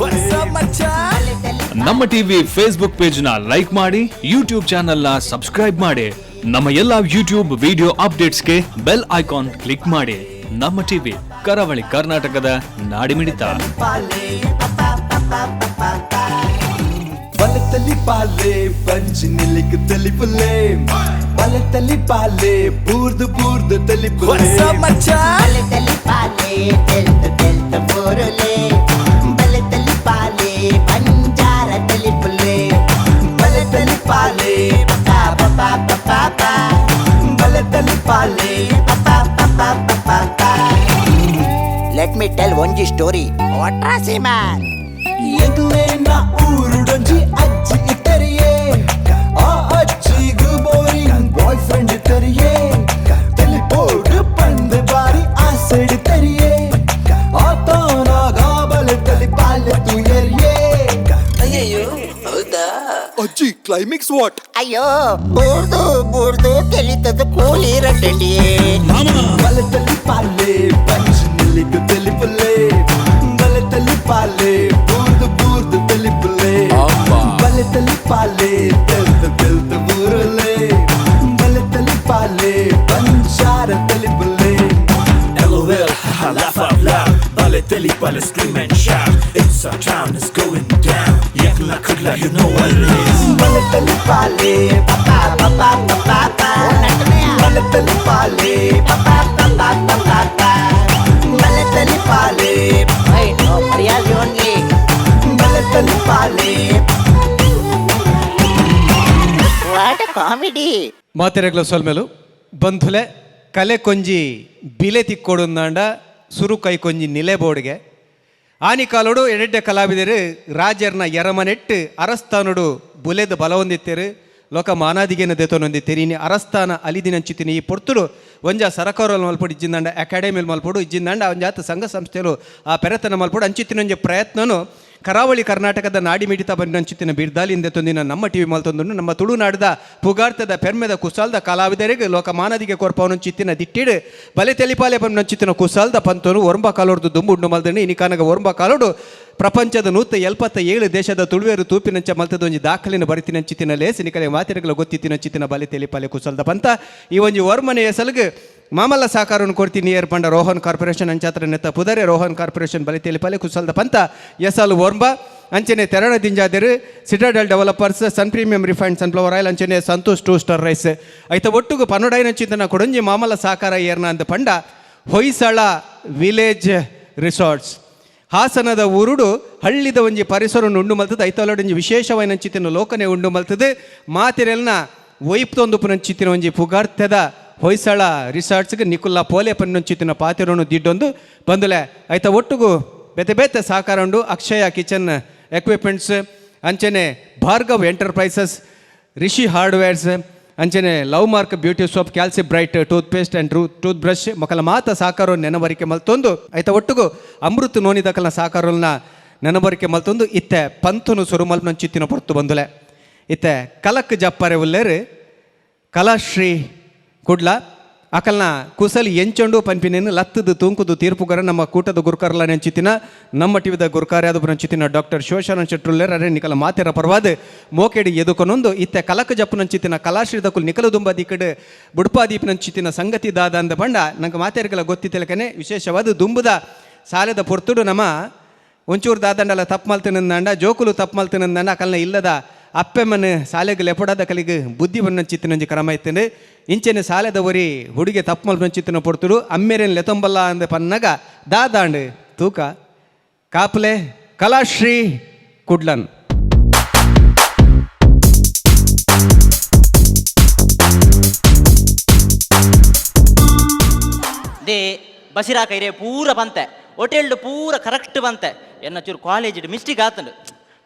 What's up, ಮಚ್ಚಾ? ನಮ್ಮ TV Facebook page ನ ಲೈಕ್ ಮಾಡಿ, ಯೂಟ್ಯೂಬ್ ಚಾನೆಲ್ ನ ಸಬ್ಸ್ಕ್ರೈಬ್ ಮಾಡಿ, ನಮ್ಮ ಎಲ್ಲಾ ಯೂಟ್ಯೂಬ್ ವಿಡಿಯೋ ಅಪ್ಡೇಟ್ಸ್ಗೆ ಬೆಲ್ ಐಕಾನ್ ಕ್ಲಿಕ್ ಮಾಡಿ. ನಮ್ಮ ಟಿವಿ, ಕರಾವಳಿ ಕರ್ನಾಟಕದ ನಾಡಿಮಿಡಿತ. ಬಲತಲಿ ಪಾಲೆ ಪಂಚ್ ನಿಲ್ಲಿಕ್ ತಲಿಪುಲೆ, ಬಲತಲಿ ಪಾಲೆ ಬೂರ್ದು ಬೂರ್ದು ತಲಿಪುಲೆ. ಮಚ್ಚಾ, ಬಲತಲಿ ಪಾಲೆ ತೆಲ್ತ ತೆಲ್ತ ಬೋರುಲೆ, ಬಲತಲಿ ಪಾಲೆ ಬಂಜಾರ ತಲಿಪುಲೆ, ಬಲತಲಿ ಪಾಲೆ ಪಾ ಪಾ ಪಾ ಪಾ ಪಾ, ಬಲತಲಿ ಪಾಲೆ ಪಾ ಪಾ ಪಾ ಪಾ ಪಾ. Let me tell ಒಂಜಿ ಸ್ಟೋರಿ ವಾಟ್ರಾಸಿ ಮ್ಯಾನ್. ಎಂಕ್ಲೇನ ಊರುಡೊಂಜಿ ಅಜ್ಜಿ ಇತ್ತರಿಯೇ, ಆ ಅಜ್ಜಿಗು ಬೋರಿಂಗ್ ಬಾಯ್ ಫ್ರೆಂಡ್ ಇತ್ತರಿಯೇ. ತೆಲಿಪೋಡು ಪಂದ್ ಬಾರಿ ಆಸೆಡ್ ತರಿಯೇ, ಆತನ ಗಾಬಲ ತಲಿ ಪಾಲೆ ತುಯರಿಯೇ. ಅಜ್ಜಿ, ಕ್ಲೈಮ್ಯಾಕ್ಸ್ what? ಅಯ್ಯೋ, ಬೂರ್ದು ಬೂರ್ದು ತೆಲಿತದ ಕೂಲಿ ರಟ್ಟಂಡಿಯೇ. ಬಲತಲಿ ಪಾಲೆ ಪಂಚ್ ನಿಲ್ಲಿಗು ತೆಲಿಪುಲೆ, ಬಲತಲಿ ಪಾಲೆ ಬೂರ್ದು ಬೂರ್ದು ತೆಲಿಪುಲೆ, ಬಲತಲಿ ಪಾಲೆ ತೆಲ್ತ ತೆಲ್ತ ಬೂರುಲೆ, ಬಲತಲಿ ಪಾಲೆ ಬಂಜಾರ ತೆಲಿಪುಲೆ. LOL, haha, laugh out loud. Balotelli, bale, scream and shout. It's our town, it's going down. Yakla kudla, you know what it is. ಬಲತಲಿ ಪಾಲೆ ಬಲತಲಿ ಪಾಲೆ ಬಲತಲಿ ಪಾಲೆ ಓನ್ಲಿ. ಬಲತಲಿ ಪಾಲೆ. What comedy! ಮಾತೆರೆಗ್ಲ ಸೊಲ್ಮೆಲು ಬಂಧುಲೆ. ಕಲೆ ಕೊಂಜಿ ಬಿಲೆ ತಿಕ್ಕೊಡುಂದಾಂಡ ಸುರು ಕೈ ಕೊಂಜಿ ನಿಲೆ ಬೋರ್ಡ್ಗೆ. ಆನಿ ಕಾಲೋಡು ಎಡೆಡ್ಡೆ ಕಲಾವಿದರು ರಾಜರ್ನ ಎರಮನೆಟ್ಟು ಅರಸ್ತಾನುಡು ಬುಲೆದ ಬಲ ಹೊಂದಿತ್ತೇರು, ಲೋಕ ಮಾನಾದಿಗೆನ ದೆತೊನೊಂದಿತ್ತೇರು. ಇನಿ ಅರಸ್ತಾನ ಅಲಿದಿನಂಚಿತಿನಿ ಈ ಪೊರ್ತುಡು ಒಂಜ ಸರಕಾರಲ್ಲಿ ಮಲ್ಪಡು, ಇಜ್ಜಿಂದಾಂಡ ಅಕಾಡೆಮಿಲಿ ಮಲ್ಪಡು, ಇಜ್ಜಿಂದಾಂಡ ಒಂಜಾತ ಸಂಘ ಸಂಸ್ಥೆಲು ಆ ಪೆರತನ ಮಲ್ಪಡು. ಅಂಚಿತ್ತಿನೊಂಜಿ ಪ್ರಯತ್ನನು ಕರಾವಳಿ ಕರ್ನಾಟಕದ ನಾಡಿ ಮಿಡಿತ ಬಂದಂಚಿತ್ತಿನ ಬಿರ್ದಾಲಿಂದ ತೊಂದಿನ ನಮ್ಮ ಟಿವಿ ಮಲ್ತೊಂದು ನಮ್ಮ ತುಳುನಾಡದ ಪುಗಾರ್ತದ ಪೆರ್ಮೆದ ಕುಸಾಲ್ದ ಕಲಾವಿದರಿಗೆ ಲೋಕ ಮಾನದಿಗೆ ಕೊರ್ಪವನಂಚಿತ್ತಿನ ದಿಟ್ಟಿಡು ಬಲೆ ತೆಲಿಪಾಲೆ ಬಂದಂಚಿತ್ತಿನ ಕುಸಾಲ್ದ ಪಂತನು ಒರಂಬ ಕಾಲೋಡ್ದು ದುಂಬುಂಡು ಮಲ್ದಣ್ಣು. ಇನಿಕಾನಗ ಒರಂಬ ಕಾಲೋಡು ಪ್ರಪಂಚದ 177 ದೇಶದ ತುಳುವೇರು ತೂಪಿನಂಚ ಮಲ್ತದ ಒಂಜಿ ದಾಖಲಿನ ಬರಿತಿನಂಚಿತ್ತಿನ ಲೇಸ್ ನಿಕಲೆ ಮಾತಿರಗಳ ಗೊತ್ತಿತ್ತಿನಂಚಿತ್ತಿನ ಬಲೆ ತೆಲಿಪಾಲೆ ಕುಸಲ್ದ ಪಂತ. ಈ ಒಂಜಿ ವರ್ಮನೆಯ ಸಲಗು ಮಾಮಲ್ಲ ಸಾಕಾರವನ್ನು ಕೊಡ್ತೀನಿ ಏರ್ ಪಂಡ ರೋಹನ್ ಕಾರ್ಪೊರೇಷನ್ ಅಂಚಾತ್ರ ನೆತ್ತ ಪುದರೆ ರೋಹನ್ ಕಾರ್ಪೊರೇಷನ್. ಬಲಿ ತೆಲಿಪಾಲೆ ಕುಸಲ್ದ ಪಂತ ಎಸಲು ಒರ್ಂಬ. ಅಂಚನೆ ತೆರಣ ದಿಂಜಾದಿರು Citadel developers, Sun premium refined sunflower oil, ಅಂಚನೆ ಸಂತೋಷ್ ಟೂ ಸ್ಟಾರ್ ರೈಸ್. ಐತ ಒಟ್ಟುಗು ಪನ್ನೊಡೈನ ಚಿಂತನ ಕೊಡೊಂಜಿ ಮಾಮಲ್ಲ ಸಾಕಾರ ಏರ್ನ ಅಂತ ಪಂಡ ಹೊಯ್ಸಳ ವಿಲೇಜ್ ರಿಸಾರ್ಟ್ಸ್. ಹಾಸನದ ಊರುಡು ಹಳ್ಳಿದ ಒಂಜಿ ಪರಿಸರ ಉಂಡು ಮಲ್ತದೆ. ಐತಲೊಡೊಂಜಿ ವಿಶೇಷವಾಯಿನ ಚಿತ್ತಿನ ಲೋಕನೆ ಉಂಡು ಮಲ್ತದೆ. ಮಾತಿರೆಲ್ನ ಒಯ್ಪ್ತೊಂದು ಪುನಂಚಿತ್ತಿನ ಒಂಜಿ ಪುಗಾರ್ತೆದ ಹೊಯ್ಸಳ ರಿಸಾರ್ಟ್ಸ್ಗೆ ನಿಕುಲ್ಲ ಪೋಲೆ ಪನ್ನೊಂಚಿತ್ತಿನ ಪಾತಿರನ್ನು ದಿಡ್ಡೊಂದು ಬಂದುಲೆ. ಐತ ಒಟ್ಟುಗು ಬೇತೆ ಬೇತೆ ಸಹಕಾರ ಉಂಡು. ಅಕ್ಷಯ ಕಿಚನ್ ಎಕ್ವಿಪ್ಮೆಂಟ್ಸ್, ಅಂಚನೆ ಭಾರ್ಗವ್ ಎಂಟರ್ಪ್ರೈಸಸ್, ರಿಷಿ ಹಾರ್ಡ್ವೇರ್ಸ್, ಅಂಚನೆ love mark beauty soap, ಕ್ಯಾಲ್ಸಿ bright tooth paste and tooth brush ಮಕ್ಕಳ ಮಾತ ಸಾಕಾರ ನೆನವರಿಕೆ ಮಲ್ತೊಂದು, ಐತ ಒಟ್ಟುಗು ಅಮೃತ ನೋನಿದಕಲ್ನ ಸಾಕಾರಲ್ನ ನೆನವರಿಕೆ ಮಲ್ತೊಂದು ಇತ್ತೆ ಪಂಥನು ಸುರುಮಲ್ಪನಂಚಿತ್ತಿನ ಪೊರ್ತು ಬಂದುಲೆ. ಇತ್ತೆ ಕಲಕ್ ಜಪ್ಪರೆ ಉಲ್ಲೇರು ಕಲಾಶ್ರೀ ಕುಡ್ಲ. ಅಕಲ್ನ ಕುಸಲಿ ಎಂಚೊಂಡು ಪನ್ಪಿನೇನು ಲತ್ತದು ತೂಂಕುದು ತೀರ್ಪುಗರ ನಮ್ಮ ಕೂಟದ ಗುರುಕಾರಲ ನೆಂಚಿತ್ತಿನ ನಮ್ಮ ಟಿವಿದ ಗುರುಕಾರ್ಯಾದ ನಂಚಿತ್ತಿನ ಡಾಕ್ಟರ್ ಶಿವಶರಣ ಶೆಟ್ರುಲ್ಲೇರ್. ಅರೆ ನಿಕಲ ಮಾತೆರ ಪರವಾದ ಮೋಕೆಡಿ ಎದುಕೊನೊಂದು ಇತ್ತೆ ಕಲಕ ಜಪ್ಪು ನಂಚಿತ್ತಿನ ಕಲಾಶ್ರೀದಕುಲ್ ನಿಕಲ ದುಂಬ ದಿಕ್ಕಡು ಬುಡ್ಪಾದೀಪ್ ನಂಚಿತ್ತಿನ ಸಂಗತಿ ದಾದ ಅಂದ ಪಂಡ ನಂಗೆ ಮಾತೆರ್ಗಲ ಗೊತ್ತಿತ್ತಲಕನೆ. ವಿಶೇಷವಾದ ದುಂಬುದ ಸಾಲದ ಪೊರ್ತುಡು ನಮ್ಮ ಒಂಚೂರು ದಾದಂಡಲ ತಪ್ಪು ಮಲ್ತಿನಂದಾಂಡ, ಜೋಕುಲು ತಪ್ಪು ಮಲ್ತಿನಂದಾಂಡ, ಅಕಲ್ನ ಇಲ್ಲದ ಅಪ್ಪೆಮ್ಮನ ಶಾಲೆಗೆ ಲೆಪಡಾದ ಕಲಿಗೆ ಬುದ್ಧಿ ಬನ್ನಂಚಿತ್ತಿನೊಂಜಿ ಕ್ರಮ ಇತ್ತಂಡು. ಇಂಚೆನೆ ಸಾಲೆದ ಒರಿ ಹುಡುಗೆ ತಪ್ಪು ಮಲ್ಪಂಚಿತ್ತಿನ ಪೊರ್ತುಡು ಅಮ್ಮೇರೇನು ಲೆತೊಂಬಲ್ಲ ಅಂದ ಪನ್ನಗ ದಾದಾಂಡು ತೂಕ ಕಾಪಲೆ ಕಲಾಶ್ರೀ ಕುಡ್ಲನ್. They ಬಸಿರಾ ಕೈರೆ ಪೂರ ಬಂತೆ, ಹೋಟೆಲ್ಡ್ ಪೂರ ಕರೆಕ್ಟ್ ಬಂತೆ. ಎನ್ನ ಚೂರು ಕಾಲೇಜ್ ಮಿಸ್ಟೇಕ್ ಆತಂಡು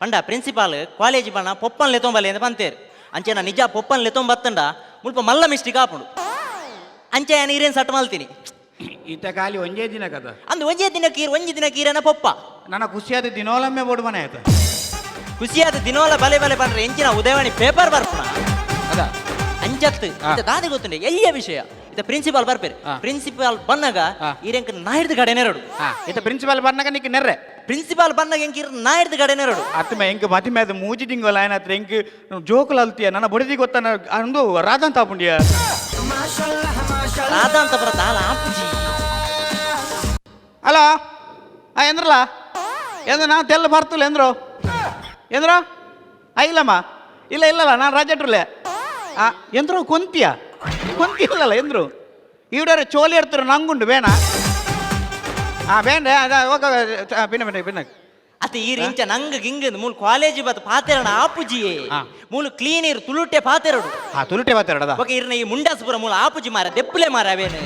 ಪಂಡ ಪ್ರಿನ್ಸಿಪಾಲ್ ಕಾಲೇಜ್ ಬಣ್ಣ ಪೊಪ್ಪನ್ ಲೆತೊಂಬಲೆ ಅಂತ ಬಂತೇರು. ಅಂಚೆ ನಾ ನಿಜ ಪೊಪ್ಪನ್ ಲೆತೊಂಬ ಬತ್ತಂಡ ಮುಲ್ಪ ಮಲ್ಲ ಮಿಸ್ಟೇಕ್ ಆಪುಂಡು. ಅಂಚೆ ನಾನು ಈರೇನು ಸಟ್ ಮಲ್ತೀನಿ. ಈತ ಖಾಲಿ ಒಂಜೇ ದಿನ ಕದ. ಅಂದು ಒಂಜೇ ದಿನ ಕೀರ್, ಒಂಜಿ ದಿನ ಕೀರನ ಪೊಪ್ಪ. ನನ್ನ ಖುಷಿಯಾದ ದಿನೋಲೊಮ್ಮೆ ಬೋಡು ಮನೆ ಆಯ್ತು. ಖುಷಿಯಾದ ದಿನೋಲ ಬಲೆ ಬಲೆ ಬಂದ್ರೆ ಎಂಚಿನ ಉದಯವಾಣಿ ಪೇಪರ್ ಬರ್ಪುನ? ಅದ. ಅಂಚತ್ತು ಇತ್ತ ದಾದೆ ಗೊತ್ತುಂಡೆ ಎಲ್ಲಿಯ ವಿಷಯ. ಇತ್ತ ಪ್ರಿನ್ಸಿಪಾಲ್ ಬರ್ಪೇರು. ಪ್ರಿನ್ಸಿಪಾಲ್ ಬನ್ನಾಗ ಈರೆಂಕ ನಾಹಿಡ್ದು ಕಡೆ ನೆರಡು. ಈತ ಪ್ರಿನ್ಸಿಪಾಲ್ ಬರ್ನಾಗ ನಿಕ್ ನೆರ್ರೆ. ಪ್ರಿನ್ಸಿಪಾಲ್ ಬಂದಾಗ ಎಂಕ್ ಇರ್ ನಾಯ್ದು ಗಡೆ ನೆರಡು. ಅತ್ತಮ ಎಂಕ್ ಮತಿ ಮೇದ ಮೂಜಿ ತಿಂಗಳು ಆಯ್ನ ಹತ್ರ ಎಂಕ್ ಜೋಕುಲು ಅಲ್ತಿಯ ನನ್ನ ಬೊಡದಿ ಗೊತ್ತಾನ ಅಂದು ರಾಧಂತ ಆಪುಂಡಿಯ. ರಾಧಾ ಅಂತ ಬರ ದಾಲ ಆಪುಜಿ. ಅಲೋ, ಆ ಎಂದ್ರಲ್ಲ ಎಂದ್ರ ನಾನು ತೆಲ್ಲ ಬರ್ತಲ್ಲ ಎಂದ್ರು ಎಂದ್ರು ಆ ಇಲ್ಲಮ್ಮ ಇಲ್ಲ ಇಲ್ಲಲ್ಲ ನಾನು ರಾಜಟ್ರಲ್ಲೇ ಆ ಎಂದ್ರು ಕೊಂತಿಯ ಕೊಂತಿ ಇಲ್ಲಲ್ಲ ಎಂದ್ರು ಈಡೋರೆ ಚೋಲಿ ಇರ್ತಾರೆ ನಂಗುಂಡು ಬೇಣ ಆ ಬೇಂಡೆ ಓಕೆ ಪಿನ್ನ ಪಿನ್ನ ಪಿನ್ನ. ಅತ ಈ ಇಂಚ ನಂಗ್ ಗಿಂಗ್ ಮೂಲ ಕಾಲೇಜ್ ಬತ್ ಪಾತೆರಣ ಆಪುಜಿ. ಮೂಲ ಕ್ಲೀನ್ ಇರು ತುಳುಟೆ ಪಾತೆರಡು. ಆ ತುಳುಟೆ ಪಾತೆರಡದ. ಓಕೆ ಇರ್ನ ಈ ಮುಂಡಾಸ್ಪುರ ಮೂಲ ಆಪುಜಿ ಮಾರ ದೆಪ್ಪುಲೆ ಮಾರ ಅವೇನು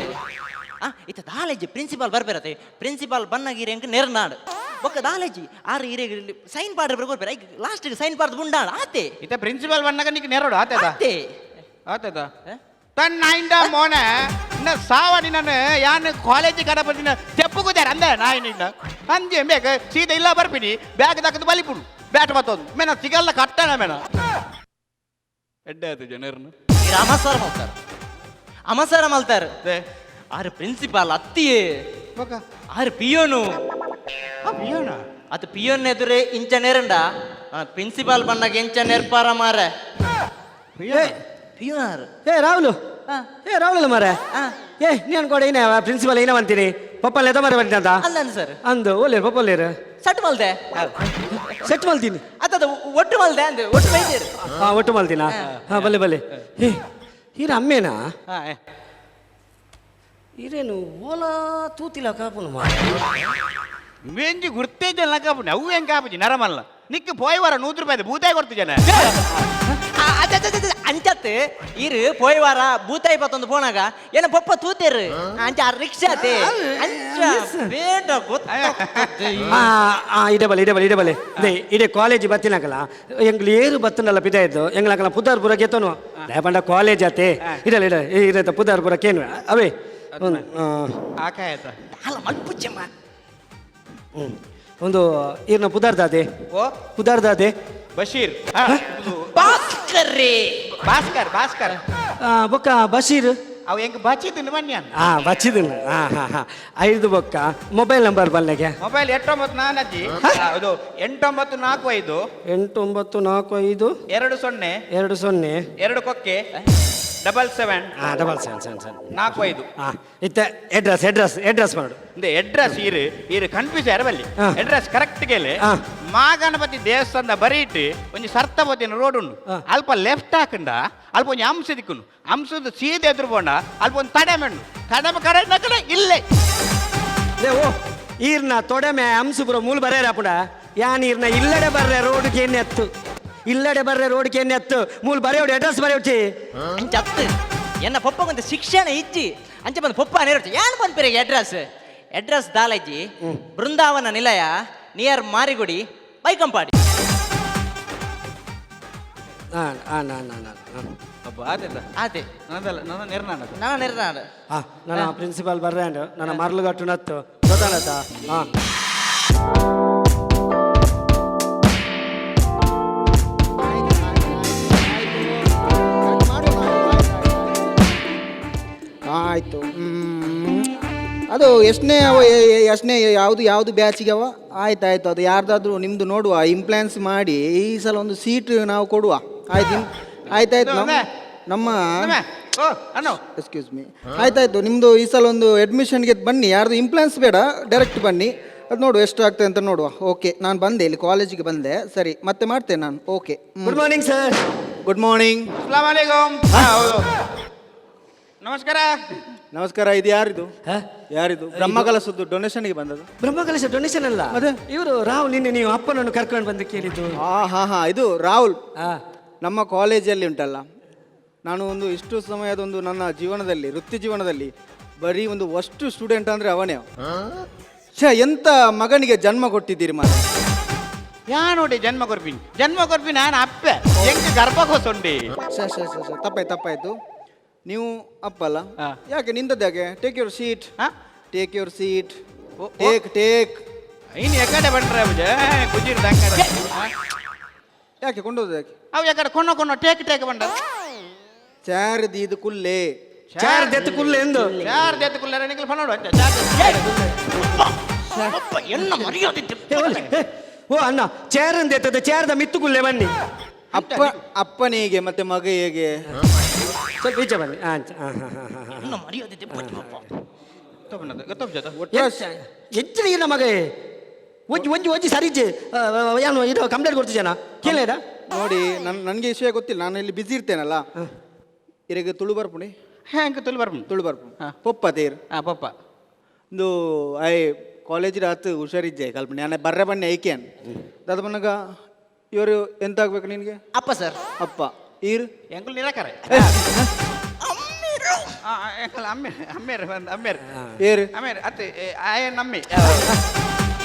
ಆ ಇತ್ತ ದಾಲೇಜಿ ಪ್ರಿನ್ಸಿಪಾಲ್ ಬರ್ಬೇರತೆ ಪ್ರಿನ್ಸಿಪಾಲ್ ಬನ್ನಾಗ ಇರ ನೆರ್ನಾಡು ಬೊಕ್ಕ ದಾಲೇಜಿ ಆರು ಇರೆ ಸೈನ್ ಪಾಡ್ರೆ ಬರ್ಬೇರ ಲಾಸ್ಟ್ ಸೈನ್ ಪಾಡ್ದು ಮುಂಡಾಣ ಆತೆ. ಇತ್ತ ಪ್ರಿನ್ಸಿಪಾಲ್ ಬನ್ನಾಗ ನಿಕ್ ನೆರಡು ಆತದ. ಆತೆ. ಆತದ ತನ್ನ ನಾಯಿಂದ ಮೋನೆ ಇನ್ನ ಸಾವನಿ ನಾನು ಯಾನ್ ಕಾಲೇಜ್ ಕಡ ಬರ್ತೀನಿ ತೆಪ್ಪುಗುದಾರ ಅಂದೆ ನಾಯಿನಿಂದ ಅಂದೆ ಬೇಕ ಸೀದಾ ಇಲ್ಲ ಬರ್ಪಿನಿ ಬ್ಯಾಗ್ ದಕ್ಕದು ಬಲಿಪುಡು ಬ್ಯಾಟ್ ಬತ್ತೋದು ಮೇನ ಸಿಗಲ್ಲ ಕಟ್ಟಣ ಮೇನ ಎಡ್ಡೆ ಆಯ್ತು ಜನರನ್ನು. ಇರ ಅಮಸಾರ ಮಲ್ತಾರ ಅಮಸಾರ ಮಲ್ತಾರ ಆರು ಪ್ರಿನ್ಸಿಪಾಲ್ ಅತ್ತಿಯೇ ಆರು ಪಿಯೋನು ಅದು ಪಿಯೋನ್ ಎದುರೆ ಇಂಚ ನೆರಂಡ ಪ್ರಿನ್ಸಿಪಾಲ್ ಬಣ್ಣಗೆ ಇಂಚ ನೆರ್ಪಾರ ಮಾರೆ ಪಿಯೋನಾರು. ಏ ರಾಹುಲ್, ಏ ರಾಹುಲ್ ಮಾರೆ, ಏ ನೀನು ಕೂಡ ಏನೇ ಪ್ರಿನ್ಸಿಪಾಲ್ ಏನ ಅಂತೀನಿ ಪಪ್ಪಲ್ ಎದ ಮಾರೆ ಬಂತೀನಿ ಅಂತ ಅಲ್ಲ ಅಲ್ಲ ಸರ್. ಅಂದು ಒಳ್ಳೆ ಪಪ್ಪಲ್ಲೇರು ಸಟ್ ಮಲ್ದೆ. ಸೆಟ್ ಮಲ್ತೀನಿ. ಅತ್ತದ ಒಟ್ಟು ಮಲ್ದೆ ಅಂದೆ ಒಟ್ಟು ಬೈದೇರು. ಹಾ ಒಟ್ಟು ಮಲ್ತೀನಾ? ಹಾ ಬಲ್ಲೆ ಬಲ್ಲೆ. ಏ ಈರ ಅಮ್ಮೇನಾ ಈರೇನು ಓಲಾ ತೂತಿಲ್ಲ ಕಾಪುನು ಮಾರೆ. ವೆಂಜಿ ಗುರ್ತೇಜಲ್ಲ ಕಾಪುನಿ ಅವು ಹೆಂಗ್ ಕಾಪುಜಿ ನರಮಲ್ಲ ನಿಕ್ ಪೋಯ್ ವಾರ 100 ರೂಪಾಯಿ ಬೂತಾಯಿ ಕೊಡ್ತು ಜನ. ಅಂಚತ್ ಇರು ಪೋಯ್ ವಾರ ಬೂತಾಯಿ ಪತ್ತೊಂದು ಪೋನಾಗ ಏನ ಪಪ್ಪ ತೂತೇರು ಅಂಚ ಆ ರಿಕ್ಷಾತೆ ಅಂಚ ಬೇಡ ಗೊತ್ತಾಗ್ತದೆ. ಇಡೆ ಬಲೆ ಇಡೆ ಬಲೆ ಇಡೆ ಬಲೆ they ಇಡೆ ಕಾಲೇಜ್ ಬತ್ತಿನಕಲ ಎಂಗ್ಲು ಏರು ಬತ್ತನಲ್ಲ ಪಿದ ಇದ್ದು ಎಂಗ್ಲಕಲ ಪುದಾರ್ ಪುರ ಗೆತ್ತನು ಪಂಡ ಕಾಲೇಜ್ ಆತೆ ಇಡಲ್ಲ ಇಡ ಇರತ್ತ ಪುದಾರ್ ಪುರ ಕೇನು ಅವೇ ಆಕಾಯತ ಅಲ್ಲ ಮಲ್ಪುಚ್ಚಮ್ಮ. ಒಂದು ಈರ್ನ ಪುದಾರ್ದಾದೆ ಓ ಪುದಾರ್ದಾದೆ ಬಶೀರ್ ಭಾಸ್ಕರ್ ರೇ ಭಾಸ್ಕರ್ ಭಾಸ್ಕರ್ ಬೊಕ್ಕ ಬಶೀರ್ ಅವು ಹೆಂಗ್ ಬಚ್ಚಿದ್ದು ಬನ್ನಿ ಹಾ ಬಚ್ಚಿದನು ಹಾ ಹಾ ಹಾ ಐದು ಬೊಕ್ಕ ಮೊಬೈಲ್ ನಂಬರ್ ಬಲ್ಲೆಗೆ ಮೊಬೈಲ್ 89 ನಾನಜ್ಜಿ ಅದು 8945 8945 20 20 2 ಕೊಕ್ಕೆ 77 ಹಾ 77 7 7 45. ಹಾ ಇತ್ತ ಅಡ್ರೆಸ್ ಅಡ್ರೆಸ್ ಅಡ್ರೆಸ್ ಮಾಡು. ಇಂದ ಅಡ್ರೆಸ್ ಇರು ಇರು ಕನ್ಫ್ಯೂಸ್ ಯಾರಬಲ್ಲಿ ಅಡ್ರೆಸ್ ಕರೆಕ್ಟ್ ಕೇಳಿ. ಮಾಗಣಪತಿ ದೇವಸ್ಥಾನದ ಬರೀಟ್ ಒಂಜಿ ಸರ್ತಪತಿನ ರೋಡ್ ಉಂಡು ಅಲ್ಪ ಲೆಫ್ಟ್ ಹಾಕಂಡ ಅಲ್ಪ ಒಂಜಿ ಅಂಶ ದಿಕ್ಕುನು ಅಂಶದ ಸೀದೆ ಎದುರು ಪೋಂಡ ಅಲ್ಪ ಒಂದು ತಡೆಮೆ ಉಂಡು ತಡೆಮೆ ಕರೆ ನಕಲ ಇಲ್ಲೇ. ಓ ಈರ್ನ ತೊಡೆಮೆ ಅಂಶಪುರ ಮೂಲ ಬರೇರ ಅಪ್ಪುಡ ಯಾನ್ ಈರ್ನ ಇಲ್ಲಡೆ ಬರ್ರೆ ರೋಡ್ ಕೇನ್ನೆತ್ತು ಇಲ್ಲಡೆ ಬರ್ರೆ ರೋಡ್ ಕೇನ್ನೆತ್ತು ಮೂಲ ಬರೆಯೋಡು ಅಡ್ರೆಸ್ ಬರೆಯೋಚಿ. ಅಂಚ ಅತ್ತು ಎನ್ನ ಪಪ್ಪ ಕೊಂತ ಶಿಕ್ಷಣ ಇಜ್ಜಿ ಅಂಚ ಬಂದು ಪಪ್ಪ ನೇರೊಚ್ಚಿ ಯಾನ್ ಪನ್ಪಿರ ಅಡ್ರೆಸ್ ಅಡ್ರೆಸ್ ದಾಲಜ್ಜಿ ಬೃಂದಾವನ ನಿಲಯ ನಿಯರ್ ಮಾರಿಗುಡಿ ಬೈಕಂಪಾಡಿ. ಆತೆ ನಾನು ನಿರ್ನಾಡ. ಹಾ ನನ್ನ ಪ್ರಿನ್ಸಿಪಾಲ್ ಬರ್ರೆ ಅಂಡು ನನ್ನ ಮರಳುಗಟ್ಟು ನತ್ತು ಗೊತ್ತಾನತ್ತ ಹಾ. ಆಯಿತು. ಅದು ಎಷ್ಟನೇ ಅವ ಎಷ್ಟನೇ ಯಾವುದು ಯಾವುದು ಬ್ಯಾಚಿಗೆ ಅವ? ಆಯ್ತು ಆಯ್ತು, ಅದು ಯಾರ್ದಾದ್ರೂ ನಿಮ್ಮದು ನೋಡುವ, ಇಂಪ್ಲಾನ್ಸ್ ಮಾಡಿ ಈ ಸಲ ಒಂದು ಸೀಟ್ ನಾವು ಕೊಡುವ. ಆಯ್ತು ಆಯ್ತಾಯ್ತು ನಮ್ಮ ಎಕ್ಸ್ಕ್ಯೂಸ್ ಮೀ. ಆಯ್ತಾಯ್ತು, ನಿಮ್ಮದು ಈ ಸಲ ಒಂದು ಅಡ್ಮಿಷನ್ಗೆ ಬನ್ನಿ, ಯಾರ್ದು ಇಂಪ್ಲಾನ್ಸ್ ಬೇಡ, ಡೈರೆಕ್ಟ್ ಬನ್ನಿ. ಅದು ನೋಡುವ ಎಷ್ಟು ಆಗ್ತದೆ ಅಂತ ನೋಡುವ. ಓಕೆ, ನಾನು ಬಂದೆ, ಇಲ್ಲಿ ಕಾಲೇಜಿಗೆ ಬಂದೆ. ಸರಿ, ಮತ್ತೆ ಮಾಡ್ತೇನೆ ನಾನು. Okay. Good morning sir. Good morning. ಅಸ್ಸಲಾಮ್ ಅಲೈಕುಮ್. ನಮಸ್ಕಾರ. ನಮಸ್ಕಾರ. ಇದು ಯಾರಿದು? ಯಾರಿದು? ಬ್ರಹ್ಮಕಲಸದ್ದು ಡೊನೇಷನ್ಗೆ ಬಂದದ್ದು? ಬ್ರಹ್ಮಕಲಶ ಡೊನೇಷನ್ ಅಲ್ಲ, ಇವರು ರಾಹುಲ್, ನಿನ್ನೆ ನೀವು ಅಪ್ಪನನ್ನು ಕರ್ಕೊಂಡು ಬಂದು ಕೇಳಿದ್ದು. ಹಾ ಹಾ ಹಾ, ಇದು ರಾಹುಲ್. ನಮ್ಮ ಕಾಲೇಜಲ್ಲಿ ಉಂಟಲ್ಲ, ನಾನು ಒಂದು ಇಷ್ಟು ಸಮಯದೊಂದು ನನ್ನ ಜೀವನದಲ್ಲಿ, ವೃತ್ತಿ ಜೀವನದಲ್ಲಿ ಬರೀ ಒಂದು ವಸ್ತು ಸ್ಟೂಡೆಂಟ್ ಅಂದರೆ ಅವನೇ. ಛೇ, ಎಂತ ಮಗನಿಗೆ ಜನ್ಮ ಕೊಟ್ಟಿದ್ದೀರಿ ಮಾರ್ರೆ. ಯಾ ನೋಡಿ ಜನ್ಮ ಕೊರ್ಪಿನಿ ಜನ್ಮ ಕೊರ್ಪಿ ನಾನು ಅಪ್ಪೆ ಹೆಂಗ್ ಗರ್ಭಕೋಸುಂಡಿ. ಛೇ ಛೇ ಛೇ ಛೇ, ತಪ್ಪಾಯ್ತು ತಪ್ಪಾಯ್ತು. ನೀವು ಅಪ್ಪಲ್ಲ, ಯಾಕೆ ನಿಂತದ್ದು ಯಾಕೆ? Take your seat, take your seat, take take. ಇನ್ನು ಎಕಡೆ ಬಂಡ್ರೆ ಗುಜಿರ್ ಯಾಕೆ ಕೊಂಡೋದು ಯಾಕೆ? ಅವು ಎಕಡೆ ಕೊನೋ ಕೊನೋ ಟೇಕ್ ಟೇಕ್ ಬಂಡ. ಚಾರ್ ದೀದು ಕುಲ್ಲೆ. ಚಾರ್ ದೆತ್ತು ಕುಲ್ಲೆ ಎಂದು. ಚಾರ್ ದೆತ್ತು ಕುಲ್ಲೆ ನಿಂಗೆ ಫನೋಡು. ಎನ್ನ ಮರ್ಯಾದೆ. ಓ ಅಣ್ಣ, ಚೇರ್ ಅಂತ ಎತ್ತದ, ಚೇರ್ದ ಮಿತ್ತುಗುಲ್ಲೆ ಬನ್ನಿ. ಅಪ್ಪ ಅಪ್ಪನಿಗೆ ಮತ್ತೆ ಮಗ ಹೇಗೆ? ಸ್ವಲ್ಪ ಈಚೆ ಬನ್ನಿ. ಹಾ ಹಾ ಹಾ ಹಾ ಹಾ. ಎನ್ನ ಮರ್ಯಾದೆ ಪಪ್ಪ. ಹೆಚ್ಚಿನ ಇಲ್ಲ ಮಗ. ಒಂಜಿ ಒಂಜಿ ಒಂಜಿ ಸರಿಜೆ ಏನು ಇದು ಕಂಪ್ಲೇಂಟ್ ಕೊಡ್ತಿದ್ದೇನ ಕೇಳಿದ. ನೋಡಿ, ನನ್ಗೆ ವಿಷಯ ಗೊತ್ತಿಲ್ಲ, ನಾನು ಇಲ್ಲಿ ಬಿಸಿ ಇರ್ತೇನಲ್ಲ. ಇರಗೆ ತುಳು ಬರ್ಪುಣಿ. ಹ್ಯಾಂಕ್ ತುಳು ಬರ್ಪುಂಡು? ತುಳು ಬರ್ಪುಂಡು. ಪೊಪ್ಪ ತೇರ್. ಹಾಂ, ಪೊಪ್ಪ. ಇಂದು I college ಆತು ಹುಷಾರಿಜ್ಜೆ ಕಲ್ಪನೆ ನಾನು ಬರ್ರೆ ಬನ್ನಿ ಐಕೇನ್ ದಾದ ಬನ್ನಗ. ಇವರು ಎಂತ ಆಗ್ಬೇಕು ನಿನಗೆ? ಅಪ್ಪ ಸರ್. ಅಪ್ಪ ಈರ್. ಎಂಕುಲು ನಿರಾಕರ. ಎಂಕಲ್ ಅಮ್ಮೆ, ಅಮ್ಮೇರ್ ಬಂದ್ ಅಮ್ಮೇರ್. ಏರು? ಅಮ್ಮೇರ್ ಅತ್ತೆ ಆಯ ನಮ್ಮಿ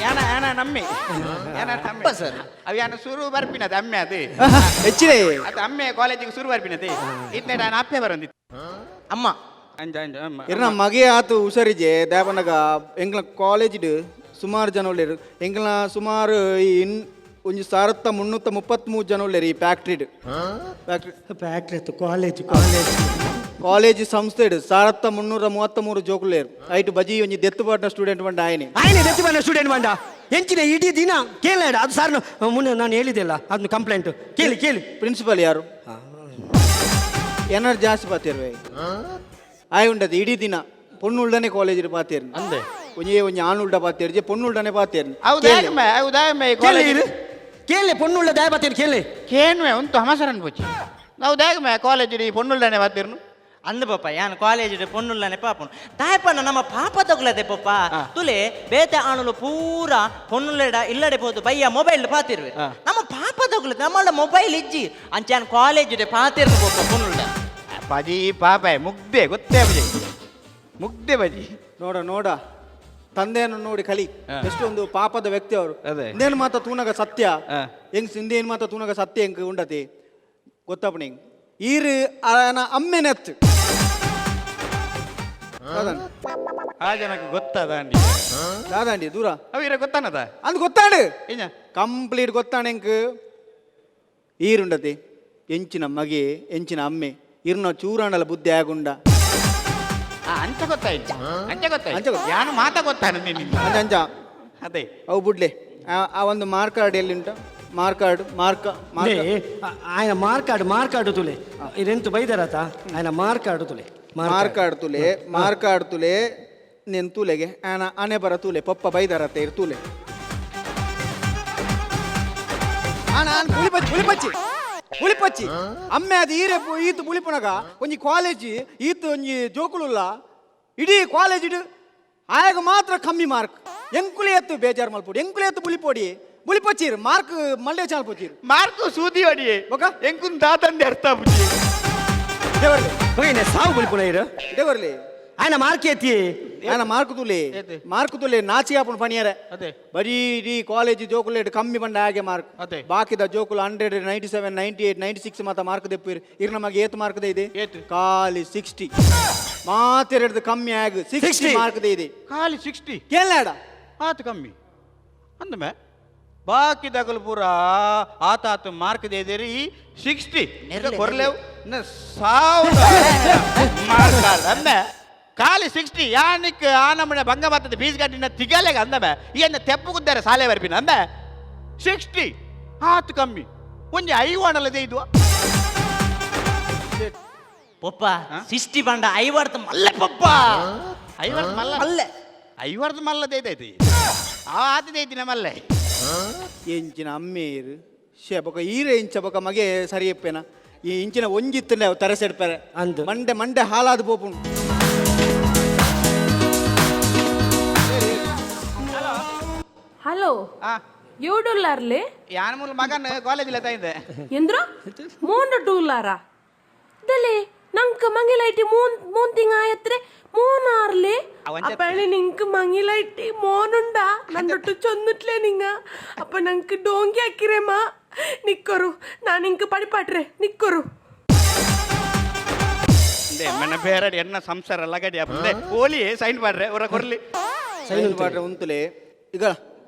ಯಾನ ಯಾನ ನಮ್ಮಿ ಯಾನ ಅಮ್ಮೆ ಸರ್. ಅವು ಯಾನ ಸುರು ಬರ್ಪಿನದು ಅಮ್ಮೆ ಅದು. ಹೆಚ್ಚಿದೆ. ಅದು ಅಮ್ಮೆ ಕಾಲೇಜಿಗೆ ಸುರು ಬರ್ಪಿನದು ಇತ್ನೇಟ ನಾನು ಅಪ್ಪೆ ಬರಂದಿತ್ತು. ಅಮ್ಮ. ಅಂಜ ಅಂಜ ಅಮ್ಮ. ಇರ್ನ ಮಗೆ ಆತು ಹುಷಾರಿಜೆ ದಾಪನಗ. ಎಂಕ್ಲ ಕಾಲೇಜಿಡ್ ಸುಮಾರು ಜನ ಉಳ್ಳೇರು. ಎಂಕ್ಲ ಸುಮಾರು ಈ ಇನ್ ಒಂಜಿ 1333 ಜನ ಉಳ್ಳೇರು ಈ ಫ್ಯಾಕ್ಟ್ರಿಡ್ ಫ್ಯಾಕ್ಟ್ರಿ. ಫ್ಯಾಕ್ಟ್ರಿ ಇತ್ತು, ಕಾಲೇಜ್ ಕಾಲೇಜ್. ಕಾಲೇಜ್ ಸಂಸ್ಥೆ 1333 ಜೋಕುಲೇರು. ಐಟು ಬಜಿ ಒಂಜಿ ದೆತ್ತು ಪಾಟ್ನ ಸ್ಟೂಡೆಂಟ್ ಬಂಡ ಆಯ್ನೆ. ಆಯ್ನೆ ದೆತ್ತು ಬಂದ ಸ್ಟೂಡೆಂಟ್ ಬಂಡ ಎಂಚಿನ ಇಡೀ ದಿನ ಕೇಳಬೇಡ. ಅದು ಸರ್ ಮುನ್ನೆ ನಾನು ಹೇಳಿದೆಲ್ಲ, ಅದನ್ನು ಕಂಪ್ಲೇಂಟ್ ಕೇಳಿ ಕೇಳಿ. ಪ್ರಿನ್ಸಿಪಲ್ ಯಾರು? ಏನಾರು ಜಾಸ್ತಿ ಪಾತಿರ್ವೆ ಆಯ್ ಉಂಡದು ಇಡೀ ದಿನ ಪೊಣ್ಣು ಉಳ್ದನೆ ಕಾಲೇಜ್ ಪಾತೇರ್ ಅಂದೆ. ಒಂಜಿ ಒಂಜಿ ಆಣ್ ಉಲ್ಡ ಪಾತೇರ್ಜೆ, ಪೊಣ್ಣು ಉಲ್ಡನೆ ಪಾತೇರ್. ಹೌದಾ? ಹೌದಾ? ಕೇಳಿ ಕಾಲೇಜ್ ಇರು. ಕೇಳಿ, ಪೊಣ್ಣುಳ್ಳ ದಯಪತ್ತೇನು ಕೇಳಿ. ಕೇನ್ವೆ ಉಂಟು ಹಮಸರನ್ ಪೂಚಿ ನಾವು ದಾಗಮೆ ಕಾಲೇಜ್ ಪೊಣ್ಣುಲ್ಡನೆ ಬಾತಿರ್ನು. ಅಂದು ಪಪ್ಪ, ಯಾನ್ ಕಾಲೇಜ್ ಪೊಣ್ಣುಲ್ಲನೆ ಪಾಪುನು ತಾಯ್ಪಣ್ಣ ನಮ್ಮ ಪಾಪ ತಗುಲದೆ ಪಪ್ಪ. ತುಲೆ ಬೇತೆ ಆಣುಲು ಪೂರ ಪೊಣ್ಣುಲೆಡ ಇಲ್ಲಡೆ ಪೋದು ಬಯ್ಯ ಮೊಬೈಲ್ ಪಾತಿರ್ವೆ. ನಮ್ಮ ಪಾಪ ತಗುಲದೆ ನಮ್ಮಲ್ಲ ಮೊಬೈಲ್ ಇಜ್ಜಿ. ಅಂಚಾನ್ ಕಾಲೇಜ್ ಪಾತಿರ್ನು ಪಪ್ಪ ಪೊಣ್ಣುಲ್ಡ. ಬಜಿ ಪಾಪ ಮುಗ್ದೆ ಗೊತ್ತೇ ಬಜಿ ಮುಗ್ದೆ ಬಜಿ. ನೋಡ ನೋಡ, ತಂದೆಯನ್ನು ನೋಡಿ ಕಲಿ. ಎಷ್ಟೊಂದು ಪಾಪದ ವ್ಯಕ್ತಿ ಅವರು. ಅದೇ. ಇಂದೇನು ಮಾತ ತೂನಗ ಸತ್ಯ ಹೆಂಗ್ ಇಂದೇನು ಮಾತ ತೂನಗ ಸತ್ಯ ಹೆಂಗ್ ಉಂಡತಿ ಗೊತ್ತಪ್ಪ. ಈರು ಆನ ಅಮ್ಮೆನೆತ್ತು. ಆ ಜನಕ್ಕೆ ಗೊತ್ತದ ಅಂಡಿ? ದಾದಾಂಡಿ ದೂರ. ಅವ ಇರ ಗೊತ್ತಾನದ? ಅಂದ್ ಗೊತ್ತಾಂಡು. ಏನ? ಕಂಪ್ಲೀಟ್ ಗೊತ್ತಾಣ ಎಂಕ್. ಈರುಂಡತಿ ಎಂಚಿನ ಮಗೆ ಎಂಚಿನ ಅಮ್ಮೆ ಇರ್ನ ಚೂರಾಂಡಲ ಬುದ್ಧಿ ಆಗುಂಡ. ಅಂಚ ಗೊತ್ತಾಯ್ತು, ಅಂಚ ಗೊತ್ತಾಯ್ತು. ಅಂಚ ಗೊತ್ತಾಯ್ತು. ಯಾನು ಮಾತ ಗೊತ್ತಾನ ನಿನ್ನ. ಅಂಚ ಅಂಚ. ಅದೇ. ಅವು ಬುಡ್ಲೆ. ಆ ಆ ಒಂದು ಮಾರ್ಕ್ ಕಾರ್ಡ್ ಎಲ್ಲಿ ಉಂಟು? Mark card mark mark. ఆయన మార్కాడు మార్కాడు ತುಲೆ ಇದೆಂತು ಬೈದರತ ఆయన మార్ಕಾಡು ತುಲೆ. ಮಾರ್ಕ್ ಕಾರ್ಡ್ ತುಲೆ, ಮಾರ್ಕ್ ಕಾರ್ಡ್ ತುಲೆ. ನೆನ್ ತೂಲೆಗೆ ಆನ ಆನೆ ಬರ ತೂಲೆ. ಪಪ್ಪ ಬೈದಾರತ್ತೆ ಇರ್ ತೂಲೆ. ಆನ ಆನ್ ಪುಳಿಪಚ್ಚಿ ಪುಳಿಪಚ್ಚಿ ಪುಳಿಪಚ್ಚಿ ಅಮ್ಮೆ ಅದು ಈರೆ ಈತು ಪುಳಿಪುನಗ ಒಂಜಿ ಕಾಲೇಜ್ ಈತು ಒಂಜಿ ಜೋಕುಲುಲ್ಲ. ಇಡೀ ಕಾಲೇಜ್ ಇಡು ಆಯಾಗ ಮಾತ್ರ ಕಮ್ಮಿ ಮಾರ್ಕ್. ಎಂಕುಲಿ ಎತ್ತು ಬೇಜಾರು ಮಲ್ಪೊಡಿ, ಎಂಕುಲಿ ಎತ್ತು ಬುಳಿಪೊಡಿ ಬುಳಿಪಚ್ಚಿರು ಮಾರ್ಕ್ ಮಲ್ಲೆ ಚಾಲ್ ಪೋಚಿರು. ಮಾರ್ಕು ಸೂದಿ ಹೊಡಿಯೆ. ಬೊಕ? ಎಂಕುನ್ ದಾತಂದೆ ಅರ್ಥ ಬುಜಿ. ಇದೇ ಬರ್ಲಿ. ಸಾವು ಬುಳಿಪುನ ಇರು. ಇದೇ ಬರ್ಲಿ. ఆయన మార్క్ ಎತ್ತಿ. ಆನ ಮಾರ್ಕ್ ತುಲೆ, ಮಾರ್ಕ್ ತುಲೆ. ನಾಚಿ ಆಪುಣ ಪಣಿಯರೆ. ಅದೇ. ಬರೀ ಇಡೀ ಕಾಲೇಜ್ ಜೋಕುಲೇಟ್ ಕಮ್ಮಿ ಬಂಡ ಹಾಗೆ ಮಾರ್ಕ್. ಅದೇ. ಬಾಕಿದ ಜೋಕುಲು 100, 97, 98, 96 ಮಾತ ಮಾರ್ಕ್ ದೆಪ್ಪಿರು. ಇರ್ ನಮಗೆ ಏತ್ ಮಾರ್ಕ್ ಇದೆ? ಏತ್? ಖಾಲಿ 60 ಮಾತೆರಡ್ದು ಕಮ್ಮಿ ಆಗ 60 60. ಮಾರ್ಕ್ ಇದೆ. ಖಾಲಿ 60? ಕೇಳಾಡ. ಆತು ಕಮ್ಮಿ ಅಂದಮೆ. ಬಾಕಿ ದಗಲು ಪೂರ ಆತ ಆತ ಮಾರ್ಕ್ ದೇದೇರಿ 60. ನೆರ್ಲೆ, ಕೊರ್ಲೇವು ಸಾವು ಮಾರ್ಕ್ ಅಂದೆ. ಖಾಲಿ 60 ಯಾನಿಕ್ ಆ ನಮ್ಮನೆ ಭಂಗ ಬರ್ತದೆ ಫೀಸ್ ಕಟ್ಟಿನ ತಿಗಲೆಗ ಅಂದಮೆ. ಈ ತೆಪ್ಪು ಗುದ್ದಾರೆ ಸಾಲೆ ಬರ್ಪಿನ ಅಂದೆ. 60 ಆತು ಕಮ್ಮಿ. ಒಂಜಿ ಐವಾಣಲ್ಲದೆ ಇದು. ಪಪ್ಪ, 60 ಬಂಡ ಐವರ್ತ ಮಲ್ಲೆ ಪಪ್ಪ. ಐವರ್ದು ಮಲ್ಲ? ಮಲ್ಲೆ. ಐವರ್ದು ಮಲ್ಲದೆ ಐತಿ. ಆ ಆತದೆ ಐತಿ ನಮ್ಮಲ್ಲೇ. ಎಂಚಿನ ಅಮ್ಮೇರು ಶೇ ಬೊಕ ಈರೆ ಇಂಚ ಬೊಕ ಮಗೆ ಸರಿ ಎಪ್ಪೇನ. ಈ ಇಂಚಿನ ಒಂಜಿತ್ತಂಡೆ ಅವು ತರಸೆಡ್ಪರೆ. ಅಂದು. ಮಂಡೆ ಮಂಡೆ ಹಾಲಾದ ಪೋಪುಂಡು. ಹಲೋ. ಆ. ಏಡುಲ್ಲಾರ್ಲೆ. ಯಾನ ಮೂಲ ಮಗನ ಕಾಲೇಜ್ ಇದೆ. ಎಂದ್ರ ಮೂಂಡು ಟೂಲಾರ ದಲೆ ನಂಕ ಮಂಗಿಲೈಟಿ ಮೂನ್ ಮೂನ್ ತಿಂಗ ಆಯತ್ರೆ ಮೂನಾರ್ಲೆ. ಅಪ್ಪಣಿ ನಿಂಕ್ ಮಂಗಿಲೈಟಿ ಮೋನುಂಡ ನನ್ನೊಟ್ಟು ಚೊಂದುಟ್ಲೆ ನಿಂಗ. ಅಪ್ಪ ನಂಕ್ ಡೋಂಗಿ ಹಾಕಿರೇಮ ನಿಕ್ಕರು. ನಾನು ಇಂಕ್ ಪಡಿಪಾಟ್ರೆ ನಿಕ್ಕರು. ಮನೆ ಬೇರೆ ಎನ್ನ ಸಂಸಾರ ಲಗಡಿ ಅಪ್ಪಂದೆ ಓಲಿ ಸೈನ್ ಮಾಡ್ರೆ ಅವರ ಕೊರ್ಲಿ. ಸೈನ್ ಮಾಡ್ರೆ ಉಂತುಲೆ. ಈಗ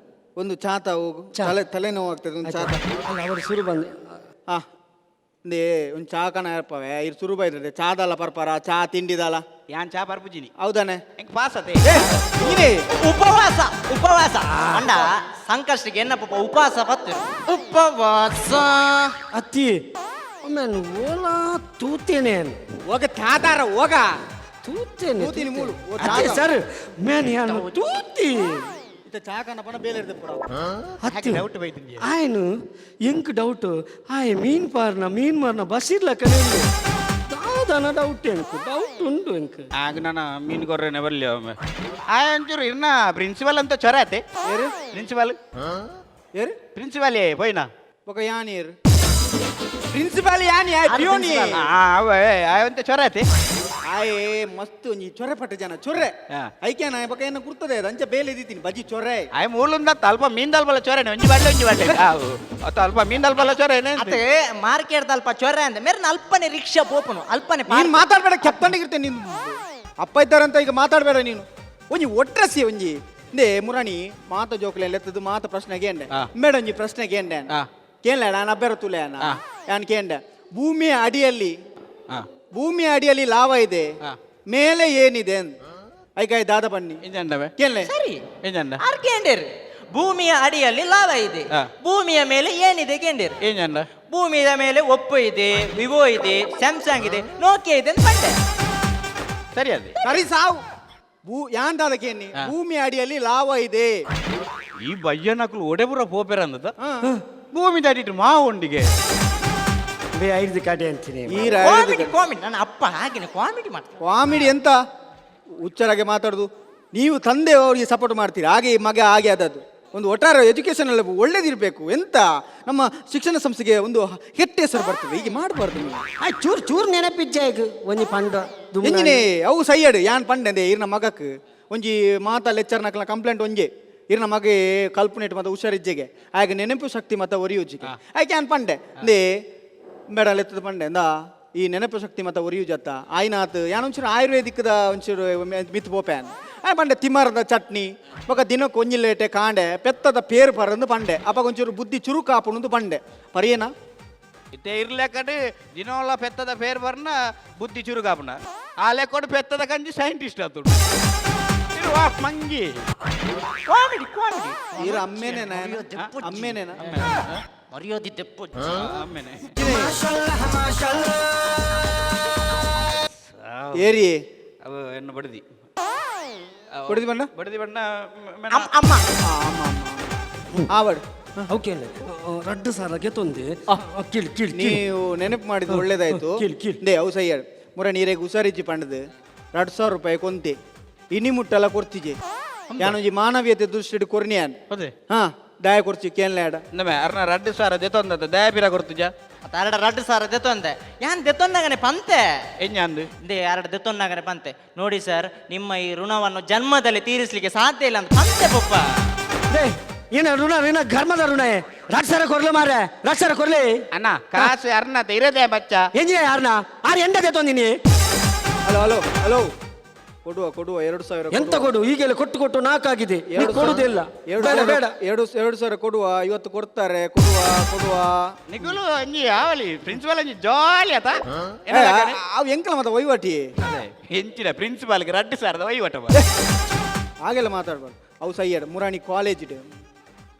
ಒಂದು ಚಾತ ಹೋಗು, ತಲೆ ತಲೆನೋವು ಆಗ್ತದೆ. ಒಂದು ಚಾತ. ಅಲ್ಲ, ಅವರು ಶುರು ಬಂದು. ಹಾ, ಇಂದೇ ಒಂದು ಚಾ ಕಣ ಇರ್ಪವೆ ಇರ್ ಸುರು ಬೈದ್ರೆ ಚಾದಲ್ಲ ಪರ್ಪರ ಚಾ ತಿಂಡಿದಲ್ಲ ಯಾನ್ ಚಾ ಪರ್ಪುಜಿನಿ ಹೌದಾನೆ ಎಂಕ್ ಪಾಸ್ ಅತೆ ನೀನೇ ಉಪವಾಸ ಉಪವಾಸ ಅಂಡ ಸಂಕಷ್ಟಕ್ಕೆ ಎನ್ನ ಪಪ್ಪ ಉಪವಾಸ ಪತ್ತು ಉಪವಾಸ ಅತ್ತಿ ಒಮ್ಮೆ ಓಲಾ ತೂತೇನೆ ಹೋಗ ತಾತಾರ ಹೋಗ ತೂತೇನೆ ತೂತೀನಿ ಮೂಲು. ಓ, ಅತ್ತೆ ಚಾದ. ಸರ್ ಮೇನ್ ಯಾನು ತೂತಿ ಇತ್ತ ಚಾ ಕಣ ಪಣ ಬೇಲೆ ಇರ್ತದೆ ಪೂರ ಅತ್ತಿ ಡೌಟ್ ಬೈತೀನಿ ಆಯ್ನು ಎಂಕ್ ಡೌಟ್ ಆಯ್ ಮೀನ್ ಪಾರ್ನ ಮೀನ್ ಮಾರ್ನ ಬಸ್ ಇರ್ಲಕ್ಕನೆ ದಾದನ ಡೌಟ್ ಎಂಕ್ ಡೌಟ್ ಉಂಡು ಎಂಕ್ ಆಗ ನಾನು ಮೀನು ಕೊರ್ರೆನೆ ಬರಲಿ ಒಮ್ಮೆ ಆ ಒಂಚೂರು ಇರ್ನ ಪ್ರಿನ್ಸಿಪಾಲ್ ಅಂತ ಚೊರ ಆತೆ ಪ್ರಿನ್ಸಿಪಾಲ್ ಏರು ಪ್ರಿನ್ಸಿಪಾಲ್ ಏ ಪೋಯ್ನಾ ಬೊಕ ಯಾನ್ ಏರು ಪ್ರಿನ್ಸಿಪಾಲ್ ಯಾನ್ ಯಾ ಪ್ಯೂನಿ ಆಯಂತ ಚೊರ ಆತೆ ಆಯೇ ಮಸ್ತ್ ಒಂಜಿ ಚೊರೆ ಪಟ್ಟ ಜನ ಚೊರೆ ಹಾ. ಐಕ್ಯಾನ ಬೊಕ ಏನ ಕುರ್ತದೆ ಅದು ಅಂಚ ಬೇಲೆ ಇದ್ದೀನಿ ಬಜ್ಜಿ ಚೊರೆ ಆಯ್ ಮೂಲುಂದ ಅಲ್ಪ ಮೀನ್ ದಲ್ಪಲ ಚೊರೆನೆ ಒಂಜಿ ಬಾಟ್ಲೆ ಒಂಜಿ ಬಾಟ್ಲೆ ಅತ್ತ ಅಲ್ಪ ಮೀನ್ ದಲ್ಪಲ ಚೊರೆನೆ ಅತ್ತೆ ಮಾರ್ಕೆಟ್ ಅಲ್ಪ ಚೊರೆ ಅಂದ ಮೇರೆ ಅಲ್ಪನೆ ರಿಕ್ಷಾ ಪೋಪನು ಅಲ್ಪನೆ ನೀನ್ ಮಾತಾಡ್ಬೇಡ ಕೆತ್ತಂಡಿಗಿರ್ತೇನೆ ನೀನು ಅಪ್ಪ ಇದ್ದಾರಂತ ಈಗ ಮಾತಾಡ್ಬೇಡ ನೀನು ಒಂಜಿ ಒಟ್ರಸಿ ಒಂಜಿ ಇಂದೇ ಮುರಾಣಿ ಮಾತ ಜೋಕ್ಲೆ ಲೆತ್ತದು ಮಾತ ಪ್ರಶ್ನೆ ಕೇಂಡೆ ಮೇಡ ಒಂಜಿ ಪ್ರಶ್ನೆ ಕೇಂಡೆ ಕೇಳಲ ನಾನು ಅಬ್ಬೆರ ತುಲೆ ನಾನು ಕೇಂಡೆ ಭೂಮಿಯ ಅಡಿಯಲ್ಲಿ ಭೂಮಿಯ ಅಡಿಯಲ್ಲಿ ಲಾವ ಇದೆ ಮೇಲೆ ಏನಿದೆ ಅಂದ್ ಐಕಾಯ್ ದಾದ ಬನ್ನಿ ಇಂಜಂಡವೆ ಕೇಳಲೆ ಸರಿ ಇಂಜಂಡ ಆರ್ ಕೇಂಡೇರ್ ಭೂಮಿಯ ಅಡಿಯಲ್ಲಿ ಲಾವ ಇದೆ ಭೂಮಿಯ ಮೇಲೆ ಏನಿದೆ ಕೇಂಡೇರ್ ಇಂಜಂಡ ಭೂಮಿಯ ಮೇಲೆ ಒಪ್ಪೋ ಇದೆ ವಿವೋ ಇದೆ ಸ್ಯಾಮ್ಸಂಗ್ ಇದೆ ನೋಕಿಯಾ ಇದೆ ಅಂತ ಪಂಡೆ ಸರಿ ಅದೇ ಸರಿ ಸಾವು ಭೂ ಯಾನ್ ದಾದ ಕೇನಿ ಭೂಮಿಯ ಅಡಿಯಲ್ಲಿ ಲಾವ ಇದೆ ಈ ಬಯ್ಯನಕ್ಲು ಒಡೆಪುರ ಪೋಪೆರ ಅಂದದ ಭೂಮಿ ದಾಟಿಟ್ಟು ಮಾ ಉಂಡಿಗೆ ಬೇ ಐದು ಕಾಟಿ ಅಂತೀನಿ ಈ ಕಾಮಿಡಿ ಕಾಮಿಡಿ ನನ್ನ ಅಪ್ಪ ಹಾಗೇನೆ ಕಾಮಿಡಿ ಮಾಡ್ತಾರೆ ಕಾಮಿಡಿ ಎಂತ ಹುಚ್ಚರಾಗೆ ಮಾತಾಡುದು ನೀವು ತಂದೆ ಅವರಿಗೆ ಸಪೋರ್ಟ್ ಮಾಡ್ತೀರಿ ಹಾಗೆ ಈ ಮಗ ಹಾಗೆ ಆದದ್ದು ಒಂದು ಒಟ್ಟಾರೆ ಎಜುಕೇಷನ್ ಎಲ್ಲ ಒಳ್ಳೇದಿರಬೇಕು ಎಂತ ನಮ್ಮ ಶಿಕ್ಷಣ ಸಂಸ್ಥೆಗೆ ಒಂದು ಕೆಟ್ಟ ಹೆಸರು ಬರ್ತದೆ ಹೀಗೆ ಮಾಡಬಾರ್ದು ನೀವು ಆ ಚೂರ್ ಚೂರ್ ನೆನಪಿಜ್ಜ ಈಗ ಒಂಜಿ ಪಂಡ ಎಂಜಿನೇ ಅವು ಸೈಯಡ್ ಯಾನ್ ಪಂಡೆ ಇರ್ನ ಮಗಕ್ ಒಂಜಿ ಮಾತಾ ಲೆಕ್ಚರ್ ನಕಲ ಕಂಪ್ಲೇಂಟ್ ಒಂಜೆ ಇರ್ನ ಮಗ ಕಲ್ಪನೆಟ್ ಮತ್ತೆ ಹುಷಾರಿಜ್ಜೆಗೆ ಆಗ ನೆನಪು ಶಕ್ತಿ ಮತ್ತೆ ಒರಿಯುಜ್ಜಿಗೆ ಆಯ್ಕೆ ಯಾನ್ ಪಂಡೆ ಅಂದೇ ಬೇಡ ಲೆತ್ತದ ಪಂಡೆ ಅಂದ ಈ ನೆನಪು ಶಕ್ತಿ ಮತ್ತೆ ಒರಿಯುಜತ್ತ ಆಯ್ನಾತ್ ಯಾನ್ ಒಂಚೂರು ಆಯುರ್ವೇದಿಕ್ದ ಒಂಚೂರು ಮಿತ್ ಪೋಪ್ಯಾನ್ ಆಯ್ ಪಂಡೆ ತಿಮರದ ಚಟ್ನಿ ಬೊಕ ದಿನಕ್ಕೆ ಒಂಜಿ ಲೇಟೆ ಕಾಂಡೆ ಪೆತ್ತದ ಪೇರು ಪರಂದು ಪಂಡೆ ಅಪ್ಪ ಒಂಚೂರು ಬುದ್ಧಿ ಚುರುಕಾಪುಣಂದು ಪಂಡೆ ಪರಿಯೇನಾ ಇತ್ತೆ ಇರ್ಲೆಕ್ಕಡು ದಿನೋಲ ಪೆತ್ತದ ಫೇರ್ ಬರ್ನ ಬುದ್ಧಿ ಚುರುಕಾಪುನ ಆ ಲೆಕ್ಕಡು ಪೆತ್ತದ ಕಂಜಿ ಸೈಂಟಿಸ್ಟ್ ಆತುಡು ಇರುವ ಮಂಗಿ ಕಾಮಿಡಿ ಕಾಮಿಡಿ ಇರ ಅಮ್ಮೇನೇನಾ ಅಮ್ಮೇನೇನಾ ಮರ್ಯಾದೆ ತೆಪ್ಪು ಆಮೇಲೆ ಏರಿ ಅವು ಎನ್ನು ಬಡದಿ ಬಡದಿ ಬಣ್ಣ ಬಡದಿ ಬಣ್ಣ ಅಮ್ಮ ಆವಡ್ ಓಕೆ ರಡ್ಡು ಸಾರ ಗೆತ್ತೊಂದೆ ಕೀಳ್ ಕೀಳ್ ನೀವು ನೆನಪು ಮಾಡಿದ್ದು ಒಳ್ಳೇದಾಯ್ತು ಕೀಳ್ ಕೀಳ್ they ಅವು ಸಹಿ ಮುರ ನೀರಿಗೆ ಹುಷಾರಿಜ್ಜಿ ಪಂಡದು 2000 ರೂಪಾಯಿ ಕೊಂತೆ ಇನಿ ಮುಟ್ಟಲ್ಲ ಕೊರ್ತಿಜೆ ಯಾನೊಂಜಿ ಮಾನವೀಯತೆ ದೃಷ್ಟಿಡ್ ಕೊರ್ನಿಯಾನ್ ಅದೇ ಹಾ ದಾಯ ಕೊರ್ಚಿ ಕೇನ್ಲಾಡ ನಮ್ಮೆ ಅರ್ನ ರಡ್ಡು ಸಾರ ದೆತ್ತೊಂದತ್ತ ದಯಾಪಿರ ಕೊರ್ತುಜ ಅರಡ ರಡ್ಡು ಸಾರ ದೆತ್ತೊಂದೆ ಯಾನ್ ದೆತ್ತೊಂದಾಗನೆ ಪಂತೆ ಎಂಜಾಂದು they ಅರಡ ದೆತ್ತೊಂದಾಗನೆ ಪಂತೆ ನೋಡಿ ಸರ್ ನಿಮ್ಮ ಈ ಋಣವನ್ನು ಜನ್ಮದಲ್ಲಿ ತೀರಿಸಲಿಕ್ಕೆ ಸಾಧ್ಯ ಇಲ್ಲ ಅಂತ ಪಂತೆ ಪಪ್ಪ they ಏನ ಋಣ ಋಣ ಘರ್ಮದ ಋಣ ರಡ್ ಸಾರ ಕೊರ್ಲೆ ಮಾರ್ರೆ ರಡ್ ಸಾರ ಕೊರ್ಲೆ ಅಣ್ಣ ಕಾಸು ಅರ್ನತ ಇರದೆ ಬಚ್ಚ ಎಂಜಿನ ಯಾರನ್ನ ಆರ್ ಎಂಡ ದೆತ್ತೊಂದಿನಿ ಹಲೋ ಹಲೋ ಹಲೋ ಕೊಡುವ ಕೊಡುವ 2000 ಎಂತ ಕೊಡು ಈಗೆಲ್ಲ ಕೊಟ್ಟು ಕೊಟ್ಟು ನಾಕಾಗಿದೆ ನೀ ಕೊಡುದಿಲ್ಲ ಎರಡು ಬೇಡ ಬೇಡ ಎರಡು 2000 ಕೊಡುವ ಇವತ್ತು ಕೊಡ್ತಾರೆ ಕೊಡುವ ಕೊಡುವ ನಿಗುಲು ಅಂಜಿ ಯಾವಲಿ ಪ್ರಿನ್ಸಿಪಾಲ್ ಅಂಜಿ ಜಾಲಿ ಆತ ಏ, ಅವು ಎಂಕಲ ಮತ್ತೆ ವಹಿವಾಟಿ ಎಂಚಿನ ಪ್ರಿನ್ಸಿಪಾಲ್ಗೆ ರಡ್ಡು ಸಾರದ ವಹಿವಾಟ ಹಾಗೆಲ್ಲ ಮಾತಾಡ್ಬಾರ್ದು ಅವು ಸೈಯಡ್ ಮುರಾಣಿ ಕಾಲೇಜ್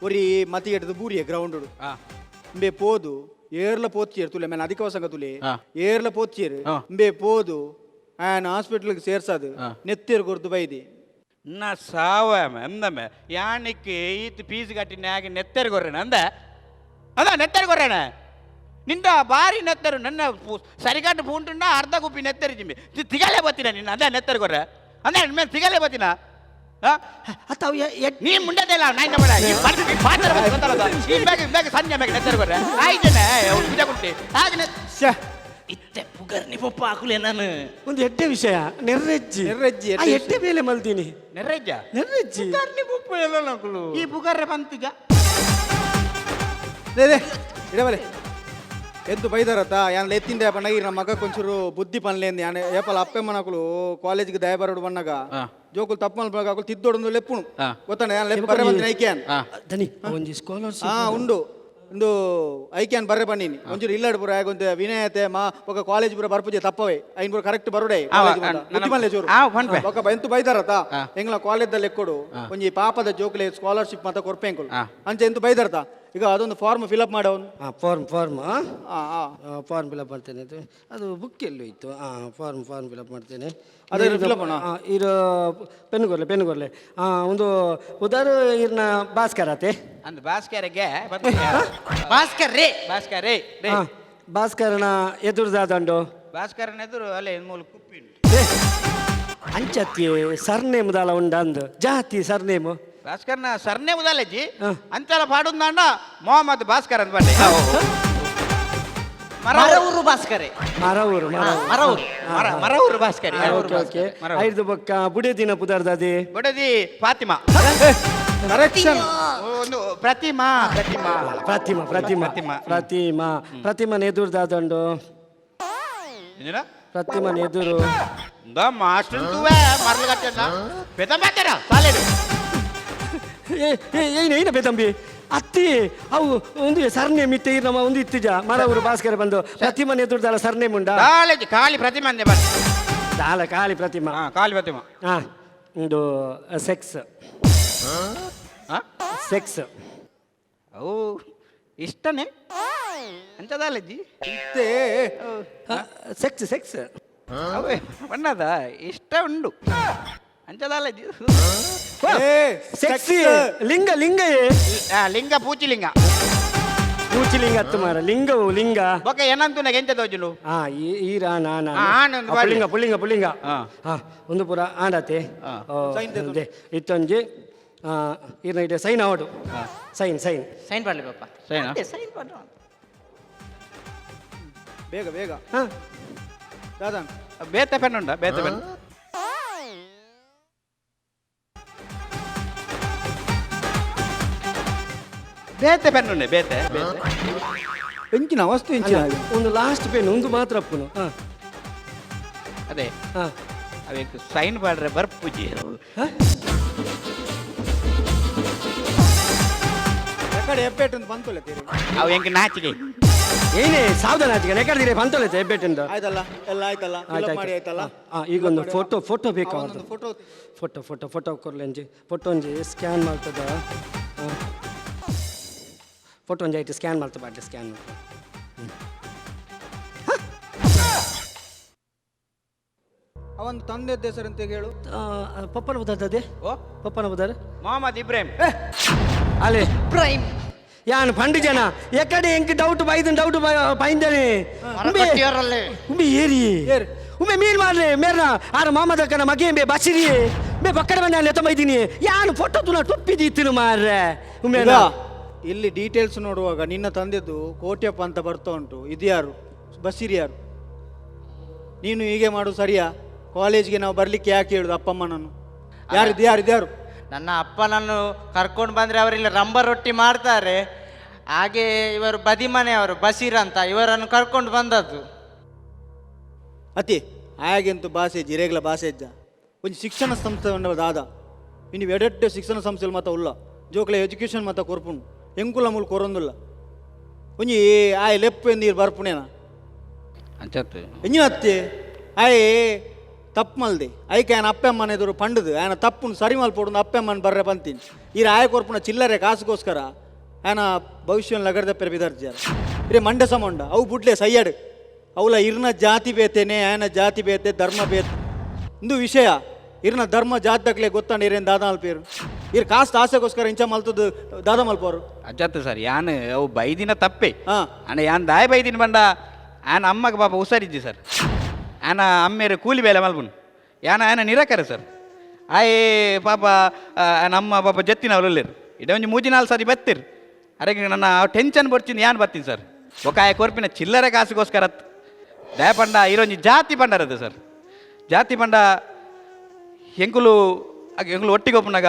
ಒರಿ ಮತಿ ಎಡ್ದು ಬೂರಿಯ ಗ್ರೌಂಡ್ ಇಂಬೆ ಪೋದು ಏರ್ಲ ಪೋಚ್ಚಿಯರ್ ತುಲೆ ಮೇನ್ ಅಧಿಕ ವಸಂಗ ತುಲೆ ಏರ್ಲ ಪೋಚ್ಚಿಯರ್ ಇಂಬೆ ಪೋದು ಆನ್ ಹಾಸ್ಪಿಟ್ಲ್ಗೆ ಸೇರ್ಸದು ನೆತ್ತಿರ್ ಕೊರ್ದು ಬೈದಿ ನಾ ಸಾವ ಎಂದಮ್ಮೆ ಯಾಣಿಕ್ ಈತ್ ಫೀಸ್ ಕಟ್ಟಿ ಆಗಿ ನೆತ್ತೆರ್ ಕೊರ್ರೇನ ಅಂದ ಅದ ನೆತ್ತೆರ್ ಕೊರ್ರೇನ ನಿಂದ ಬಾರಿ ನೆತ್ತರು ನನ್ನ ಸರಿಗಟ್ಟು ಪೂಂಟುಂಡ ಅರ್ಧ ಗುಪ್ಪಿ ನೆತ್ತೆರು ಜಿಂಬಿ ತಿಗಲೇ ಬತ್ತಿನ ನಿನ್ನ ಅಂದ ನೆತ್ತೆರ್ ಕೊರ್ರೆ ಅಂದ ಮೇಲೆ ತಿಗಲೇ ಬತ್ತಿನ ಅತ್ತ ಅವು ನೀ ಮುಂಡದೆಲ್ಲ ನಾಯಿ ಬೇಡ ಈ ಪಾತ್ರ ಗೊತ್ತಲ್ಲ ಈ ಬ್ಯಾಗ್ ಬ್ಯಾಗ್ ಸಂಜೆ ಬ್ಯಾಗ್ ನೆತ್ತೆರ್ ಕೊರ್ರೆ ಆಯ್ತೇನೆ ಪೂಜೆ ಕುಂಟಿ ಹಾಗೆ ಶ್ಯಾ ಇತ್ತೆ ಪುಗರ್ನಿ ಪಪ್ಪ ಹಾಕುಲೆ ನಾನು ಒಂದು ಎಡ್ಡೆ ವಿಷಯ ನೆರ್ರೆಜ್ಜಿ ನೆರ್ರೆಜ್ಜಿ, ಆ ಎಡ್ಡೆ ಮೇಲೆ ಮಲ್ತೀನಿ ನೆರ್ರೆಜ್ಜ ನೆರ್ರೆಜ್ಜಿ ಪುಪ್ಪ ಎಲ್ಲ ನಕಲು ಈ ಪುಗರ್ರೆ ಬಂತಿಗ they they ಇಡಬಲೆ ಎದ್ದು ಬೈದಾರತ್ತ ಯಾನ್ ಎತ್ತಿಂದೆ ಪಣ್ಣಗ ನಮ್ಮ ಮಗ ಕೊಂಚೂರು ಬುದ್ಧಿ ಪನ್ಲೇಂದು ಯಾನ್ ಏಪಲ ಅಪ್ಪೆ ಮನಕುಲು ಕಾಲೇಜ್ಗೆ ದಯ ಬರೋಡು ಬಣ್ಣಗ ಜೋಕುಲು ತಪ್ಪು ಮಲ್ಪಗ ಅಕುಲು ತಿದ್ದೊಡೊಂದು ಲೆಪ್ಪುಣು ಗೊತ್ತಣ್ಣ ಯಾನ್ ಲೆಪ್ಪು ಬರ್ರೆ ಬಂದಿನ ಐಕ್ಯಾನ್ ದನಿ ಒಂಜಿ ಸ್ಕಾಲರ್ಶಿಪ್ ಹಾ ಉಂಡು ಒಂದು ಐಕ್ಯಾನ್ ಬರ್ರೆ ಬನ್ನಿನಿ ಒಂಚೂರು ಇಲ್ಲಡ್ ಪೂರ ಆಗೊಂತೆ ವಿನಯತೆ ಮಾ ಬೊಕ ಕಾಲೇಜ್ ಪೂರ ಬರ್ಪುಜೆ ತಪ್ಪವೇ ಐನ್ ಪೂರ ಕರೆಕ್ಟ್ ಬರುಡೆ ಬುದ್ಧಿಮಲ್ಲೆ ಚೂರು. ಪನ್ಪೆ. ಬೊಕ ಎಂತು ಬೈದಾರತ ಎಂಗ್ಲ ಕಾಲೇಜ್ ಲೆಕ್ಕೊಡು ಒಂಜಿ ಪಾಪದ ಜೋಕ್ಲೆ ಸ್ಕಾಲರ್ಶಿಪ್ ಮಾತ ಕೊರ್ಪೆಂಕುಲು ಅಂಚೆ ಎಂತು ಬೈದಾರತ ಈಗ ಅದೊಂದು ಫಾರ್ಮ್ ಫಿಲ್ ಅಪ್ ಮಾಡವನು. ಫಾರ್ಮ್ ಫಾರ್ಮ್ ಆ ಆ ಫಾರ್ಮ್ ಫಿಲಪ್ ಮಾಡ್ತೇನೆ. ಅದು ಅದು ಬುಕ್ ಎಲ್ಲೋ ಇತ್ತು. ಫಾರ್ಮ್ ಫಾರ್ಮ್ ಫಿಲಪ್ ಮಾಡ್ತೇನೆ. ಅದೇ fill up ಮಾಡು. ಇದು ಪೆನ್ ಕೊರ್ಲೆ, ಪೆನ್ ಕೊರ್ಲೆ. ಒಂದು ಉದಾರು ಇರ್ನ ಭಾಸ್ಕರ್ ಆತೆ. ಅಂದ್ ಭಾಸ್ಕರ್ಗೆ. ಭಾಸ್ಕರ್ ರೇ. ಭಾಸ್ಕರ್ ರೇ ರೇ. ಭಾಸ್ಕರನ ಎದುರುದಾದಂಡು. ಭಾಸ್ಕರನ ಎದುರು ಅಲ್ಲೇ ಮೂಲ ಕುಪ್ಪಿ ಉಂಟು. ಅಂಚತ್ತಿ ಸರ್ನೇಮ್ ದಾಲ ಉಂಡ ಅಂದು ಜಾತಿ ಸರ್ನೇಮು. ಭಾಸ್ಕರ್ನ ಸರ್ನೇ ಉದಾಲಜ್ಜಿ ಅಂತೆಲ್ಲ ಪಾಡುಂದಾಂಡ ಮೊಹಮ್ಮದ್ ಭಾಸ್ಕರ್ ಅಂತ ಬಂಡೆ. ಮರವೂರು ಭಾಸ್ಕರೇ. ಮರವೂರು. ಮರವೂರು. ಮರವೂರು ಭಾಸ್ಕರ್. Okay okay. ಐದು ಬೊಕ್ಕ ಬುಡದಿನ ಪುದರ್ದಾದಿ. ಬುಡದಿ ಫಾತಿಮಾ. ಕರೆಕ್ಷನ್. ಒಂದು ಪ್ರತಿಮಾ ಪ್ರತಿಮಾ. ಪ್ರತಿಮಾ ಪ್ರತಿಮಾ. ಪ್ರತಿಮಾ. ಪ್ರತಿಮಾ ಪ್ರತಿಮನ ಎದುರುದಾದಂಡು. ಏನ? ಪ್ರತಿಮನ ಎದುರು. ಇಂದ ಮಾಸ್ಟರ್ ತೂವೆ ಮರಳು ಕಟ್ಟೆಂದ ಪೆದಂಬಾತಾರ ಸಾಲೇಡು. ಏನ ಏನ ಬೇತಂಬಿ ಅತ್ತಿ ಅವು ಒಂದು ಸರ್ನೇಮ್ ಇತ್ತೆ ನಮ್ಮ ಒಂದು ಇತ್ತಿಜ ಮರವರು ಭಾಸ್ಕರ ಬಂದು ಪ್ರತಿಮನ ಎದುರುದಾಲ ಸರ್ನೇಮ್ ಉಂಡ. ಕಾಲೇಜ್ ಖಾಲಿ ಪ್ರತಿಮಾ ಅಂದೆ ಬಸ್. ದಾಲ ಖಾಲಿ ಪ್ರತಿಮಾ. ಖಾಲಿ ಪ್ರತಿಮಾ. ಒಂದು ಸೆಕ್ಸ್. ಸೆಕ್ಸ್. ಅವು ಇಷ್ಟನೇ ಅಂಚದಾಲಜ್ಜಿ. ಇತ್ತೆ ಸೆಕ್ಸ್ ಸೆಕ್ಸ್. ಅವೇ ಬಣ್ಣದ ಇಷ್ಟ ಉಂಡು ಅಂಚದಾಲಜ್ಜಿ. ಸೆಕ್ಸ್ ಲಿಂಗ ಲಿಂಗ ಲಿಂಗ ಪೂಚಿಲಿಂಗ. ಪೂಚಿಲಿಂಗ ಹತ್ತು ಮಾರ ಲಿಂಗವು ಲಿಂಗ. ಬೊಕ ಏನಂತು ಎಂತ ತೋಜುಂಡು. ಈರ ನಾನ ಆಣ್ ಒಂದು ಬಾಡಿ. ಪುಲ್ಲಿಂಗ ಪುಲ್ಲಿಂಗ ಪುಲ್ಲಿಂಗ. ಒಂದು ಪೂರ ಆಂಡತೆ ಇತ್ತೊಂಜಿ ಈರ್ನ ಇಡೆ ಸೈನ್ ಅವಡು ಸೈನ್ ಸೈನ್ ಸೈನ್ ಮಾಡಲಿ ಪಾಪ. ಸೈನ್? ಸೈನ್ ಮಾಡ್ರು. ಬೇಗ ಬೇಗ. ದಾದಾ ಬೇತೆ ಪೆನ್ ಉಂಟಾ? ಬೇತೆ ಪೆನ್. ಬೇತೆ ಪೆನ್ ಉಂಡೆ ಬೇತೆ ಬೇತೆ. ಎಂಚಿನ ವಸ್ತು ಎಂಚಿನ. ಒಂದು ಲಾಸ್ಟ್ ಪೆನ್ ಒಂದು ಮಾತ್ರ ಅಪ್ಪುನು. ಅದೇ ಅವೇಕ್ ಸೈನ್ ಮಾಡ್ರೆ ಬರ್ಪುಜಿ. ಎಕಡೆ ಎಪ್ಪೆಟ್ಟು ಅಂತ ಬಂತಲ್ಲ ತೀರಿ. ಅವು ಎಂಕ್ ನಾಚಿಕೆ. ಏನೇ ಸಾವ್ದ ನಾಚಿಕೆ ಎಕಡೆ ಬಂತಲ್ಲ ಹೆಬ್ಬೆಟ್ಟಿಂದ. ಆಯ್ತಲ್ಲ ಎಲ್ಲ ಆಯ್ತಲ್ಲ fill up ಮಾಡಿ ಆಯ್ತಲ್ಲ. ಈಗ ಒಂದು ಫೋಟೋ ಫೋಟೋ ಬೇಕು. ಒಂದು photo. ಫೋಟೋ ಫೋಟೋ ಫೋಟೋ ಕೊರ್ಲೆಂಜಿ ಫೋಟೋ ಒಂಜಿ ಸ್ಕ್ಯಾನ್ ಮಾಡ್ತದ. ಫೋಟೋ ಒಂಜಿ ಆಯ್ತು ಸ್ಕ್ಯಾನ್ ಮಾಡ್ತಾ ಬಾಟ್ಲಿ ಸ್ಕ್ಯಾನ್ ಮಾಡ್ತದೆ. ಅವನ ತಂದೆ ಹೆಸರು ಅಂತ ಹೇಳು. ಪಪ್ಪನ ಬುದಾರ್ದದೆ. ಓ ಪಪ್ಪನ ಬುದಾರ್ ಮೊಹಮ್ಮದ್ ಇಬ್ರಾಹಿಂ. ಅಲೆ ಇಬ್ರಾಹಿಂ. ಯಾನ್ ಪಂಡು ಜನ ಎಕಡೆ ಎಂಕ್ ಡೌಟ್ ಬೈದನ್ ಡೌಟ್ ಬೈಂದನೆ. ಉಂಬೆ ಏರಿ ಉಂಬೆ ಮೀನ್ ಮಾಡ್ಲೆ ಮೇರ್ನ ಆರ ಮಾಮದಕ್ಕನ ಮಗೇಂಬೆ ಬಸಿರಿಯೇ ಬೇ ಪಕ್ಕಡ ಬಂದ ಎತ್ತ ಬೈದಿನಿ ಯಾನು ಫೋಟೋ ತುನ ಟೊಪ್ಪಿ ದೀತಿನು ಮಾರ್ರೆ ಉಂಬೆ. ಈಗ ಇಲ್ಲಿ ಡೀಟೇಲ್ಸ್ ನೋಡುವಾಗ ನಿನ್ನ ತಂದೆದ್ದು ಕೋಟ್ಯಪ್ಪ ಅಂತ ಬರ್ತಾ ಉಂಟು. ಇದು ಯಾರು? ಬಸೀರ್ ಯಾರು? ನೀನು ಹೀಗೆ ಮಾಡು ಸರಿಯಾ? ಕಾಲೇಜ್ಗೆ ನಾವು ಬರ್ಲಿಕ್ಕೆ ಯಾಕೆ ಹೇಳುದು ಅಪ್ಪಮ್ಮನನ್ನು? ಯಾರಿದ್ದು ಯಾರಿದ್ದು ಯಾರು? ನನ್ನ ಅಪ್ಪನನ್ನು ಕರ್ಕೊಂಡು ಬಂದ್ರೆ ಅವರಿಲ್ಲಿ ರಂಬ ರೊಟ್ಟಿ ಮಾಡ್ತಾರೆ. ಹಾಗೆ ಇವರು ಬದಿ ಮನೆಯವರು ಬಸೀರ್ ಅಂತ ಇವರನ್ನು ಕರ್ಕೊಂಡು ಬಂದದ್ದು. ಅತಿ ಹಾಗೆಂತು ಭಾಷೆ ಜಿರೇಗ್ಲ ಭಾಷೆ ಇಜ್ಜ ಒಂಜಿ ಶಿಕ್ಷಣ ಸಂಸ್ಥೆ ಉಂಡ ದಾದ ಇನ್ನು ಎಡೆಡ್ಡೆ ಶಿಕ್ಷಣ ಸಂಸ್ಥೆ ಮಾತ ಉಲ್ಲ ಜೋಕ್ಲೆ ಎಜುಕೇಶನ್ ಮಾತ ಕೊರ್ಪುಂಡು ಎಂಕುಲ ಮೂಲು ಕೊರೊಂದುಲ್ಲ ಒಂಜಿ ಆಯ್ ಲೆಪ್ಪು ನೀರು ಬರ್ಪುಣೇನ ಅಂಚತ್ತು ಎಂಜಿನ ಅತ್ತೆ ಆಯ್ ತಪ್ಪು ಮಲ್ದೆ ಐಕೆ ಆಯನ ಅಪ್ಪೆ ಅಮ್ಮನ ಎದುರು ಪಂಡದು ಆಯನ ತಪ್ಪುನು ಸರಿ ಮಲ್ಪೊಡು ಅಪ್ಪೆ ಅಮ್ಮನ ಬರ್ರೆ ಬಂತೀನಿ ಈರ ಆಯ ಕೊರ್ಪುನ ಚಿಲ್ಲರೆ ಕಾಸುಗೋಸ್ಕರ ಆಯನ ಭವಿಷ್ಯ ಲಗಡ್ದ ಪೆರೆ ಬಿದರ್ಜಾರ ಇರೇ ಮಂಡೆ ಸಮೊಂಡ ಅವು ಬುಡ್ಲೆ ಸಯ್ಯಾಡು ಅವಲ ಇರ್ನ ಜಾತಿ ಬೇತೇನೆ ಆಯನ ಜಾತಿ ಬೇತೆ ಧರ್ಮ ಬೇತೆ ಇಂದು ವಿಷಯ ಇರ್ನ ಧರ್ಮ ಜಾತಕ್ಲೆ ಗೊತ್ತಾಂಡ ಇರೇನು ದಾದಾ ಮಲ್ಪೇರು ಇರ್ ಕಾಸ್ತ ಆಸೆಗೋಸ್ಕರ ಇಂಚ ಮಲ್ತದ್ದು ದಾದಾ ಮಲ್ಪೋರು. ಅಜ್ಜತ್ತು ಸರ್ ಯಾನ್ ಅವು ಬೈದಿನ ತಪ್ಪೆ ಅಣ್ಣ ಯಾನ್ ದಾಯ ಬೈದಿನ ಬಂಡ ಆನ ಅಮ್ಮಗೆ ಪಾಪ ಹುಷಾರಿದ್ದಿ ಸರ್ ಆನ ಅಮ್ಮೇರು ಕೂಲಿ ಬೇಲೆ ಮಲ್ಪುನು ಯಾನ ಆನ ನಿರಾಕರ ಸರ್ ಆಯ್ ಪಾಪ ಆನ ಅಮ್ಮ ಪಾಪ ಜತ್ತಿನ ಅವರುಲ್ಲೇರು ಇಡ ಒಂಜಿ ಮೂಜಿ ನಾಲ್ ಸಾರಿ ಬತ್ತೀರ್ ಅರೆ ನನ್ನ ಟೆನ್ಷನ್ ಬರ್ತೀನಿ ಯಾನ್ ಬರ್ತೀನಿ ಸರ್ ಒಕಾಯ ಕೊರ್ಪಿನ ಚಿಲ್ಲರೆ ಕಾಸುಗೋಸ್ಕರ ದಯ ಪಂಡ ಇರೊಂಜಿ ಜಾತಿ ಪಂಡರದು ಸರ್ ಜಾತಿ ಪಂಡ ಎಂಕುಲು ಎಂಕುಲು ಒಟ್ಟಿಗೆ ಒಪ್ಪುನಾಗ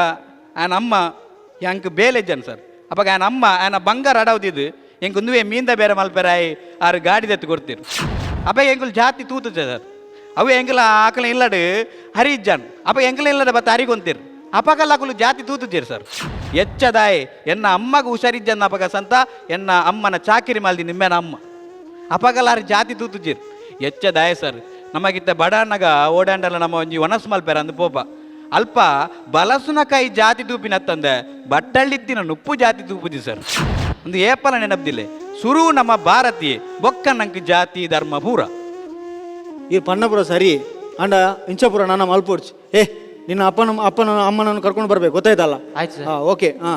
ಆನ ಅಮ್ಮ ಎಂಕ್ ಬೇಲೆಜ್ಜನ್ ಸರ್ ಅಪ್ಪಾಗ ಆನ ಅಮ್ಮ ಆನ ಬಂಗಾರ ಅಡವದಿದ್ದು ಎಂಕ್ ಒಂದುವೆ ಮೀಂದ ಬೇರೆ ಮಲ್ಪೆರಾಯ್ ಆರು ಗಾಡಿ ದತ್ತು ಕೊಡ್ತೀರು ಅಪ್ಪ ಎಂಕುಲು ಜಾತಿ ತೂತುಜ ಸರ್ ಅವು ಎಂಕುಲ ಆಕಲ ಇಲ್ಲಡು ಹರಿಜ್ಜನ್ ಅಪ್ಪ ಎಂಕುಲ ಇಲ್ಲದ ಬತ್ತ ಹರಿಗೊಂತೀರು ಅಪ್ಪಕಲ್ಲ ಅಕುಲು ಜಾತಿ ತೂತುಜೇರು ಸರ್. ಎಚ್ಚದಾಯೆ ಎನ್ನ ಅಮ್ಮಗ ಹುಷಾರಿಜ್ಜನ್ನ ಅಪಗ ಸಂತ ಎನ್ನ ಅಮ್ಮನ ಚಾಕಿರಿ ಮಾಲ್ದಿ ನಿಮ್ಮೆನ ಅಮ್ಮ ಅಪಗಲಾರಿ ಜಾತಿ ತೂತುಜಿರ್ ಎಚ್ಚದಾಯ ಸರ್ ನಮಗಿತ್ತ ಬಡಾನಗ ಓಡಾಂಡಲ ನಮ್ಮ ಒಂಜಿ ಒಣಸ್ ಮಲ್ಪೆರ ಅಂದ್ ಪೋಪ ಅಲ್ಪ ಬಲಸುನ ಕೈ ಜಾತಿ ತೂಪಿನತ್ತಂದೆ ಬಟ್ಟಳ್ಳಿತ್ತಿನ ನುಪ್ಪು ಜಾತಿ ತೂಪುಜಿ ಸರ್ ಒಂದು ಏಪಲ ನೆನಪ್ದಿಲ್ಲೆ ಸುರು ನಮ್ಮ ಭಾರತೀಯ ಬೊಕ್ಕ ನಂಕ್ ಜಾತಿ ಧರ್ಮ ಪೂರ. ಈ ಪನ್ನಪುರ ಸರಿ ಅಂಡ ಇಂಚಪುರ ನನ್ನ ಮಲ್ಪೋಡ್ಚು. ಏ ನಿನ್ನ ಅಪ್ಪನ ಅಪ್ಪನ ಅಮ್ಮನನ್ನು ಕರ್ಕೊಂಡು ಬರ್ಬೇಕು, ಗೊತ್ತಾಯ್ತಲ್ಲ? ಆಯ್ತು ಸರ್. ಹಾ ಓಕೆ. ಹಾ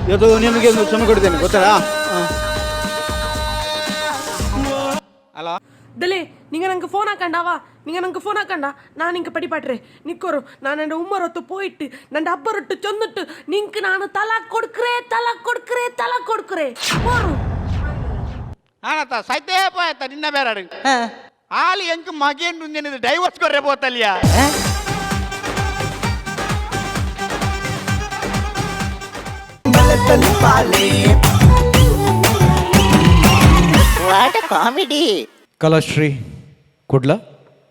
ಇವತ್ತು ನಿಮಗೆ ಒಂದು ಕ್ಷಮೆ ಕೊಡ್ತೇನೆ, ಗೊತ್ತಾ? ಅಲ್ಲ ದಲೆ ನಿಂಗ ನಂಗೆ ಫೋನ್ ಹಾಕಂಡಾವಾ, ನಿಂಗ ನಂಗೆ ಫೋನ್ ಹಾಕಂಡ ನಾನು ಇಂಕ ಪಡಿಪಾಟ್ರೆ ನಿಕ್ಕೋರು. ನಾನು ನನ್ನ ಉಮ್ಮರೊತ್ತು ಪೋಯಿಟ್ಟು ನನ್ನ ಅಬ್ಬರೊಟ್ಟು ಚೊಂದಿಟ್ಟು ನಿಂಕ್ ನಾನು ತಲಾಕ್ ಕೊಡ್ಕ್ರೆ ತಲಾಕ್ ಕೊಡ್ಕ್ರೆ ತಲಾಕ್ ಕೊಡ್ಕ್ರೆ ಹೋರು. ಆನತ ಸೈತೇ ಪೋಯತ್ತ ನಿನ್ನ ಬೇರೆ ಆಲಿ ಎಂಕ್ ಮಗೇನು divorce ಕೊರ್ರೆ ಪೋತಲಿಯಾ. What comedy. Kalashree Kudla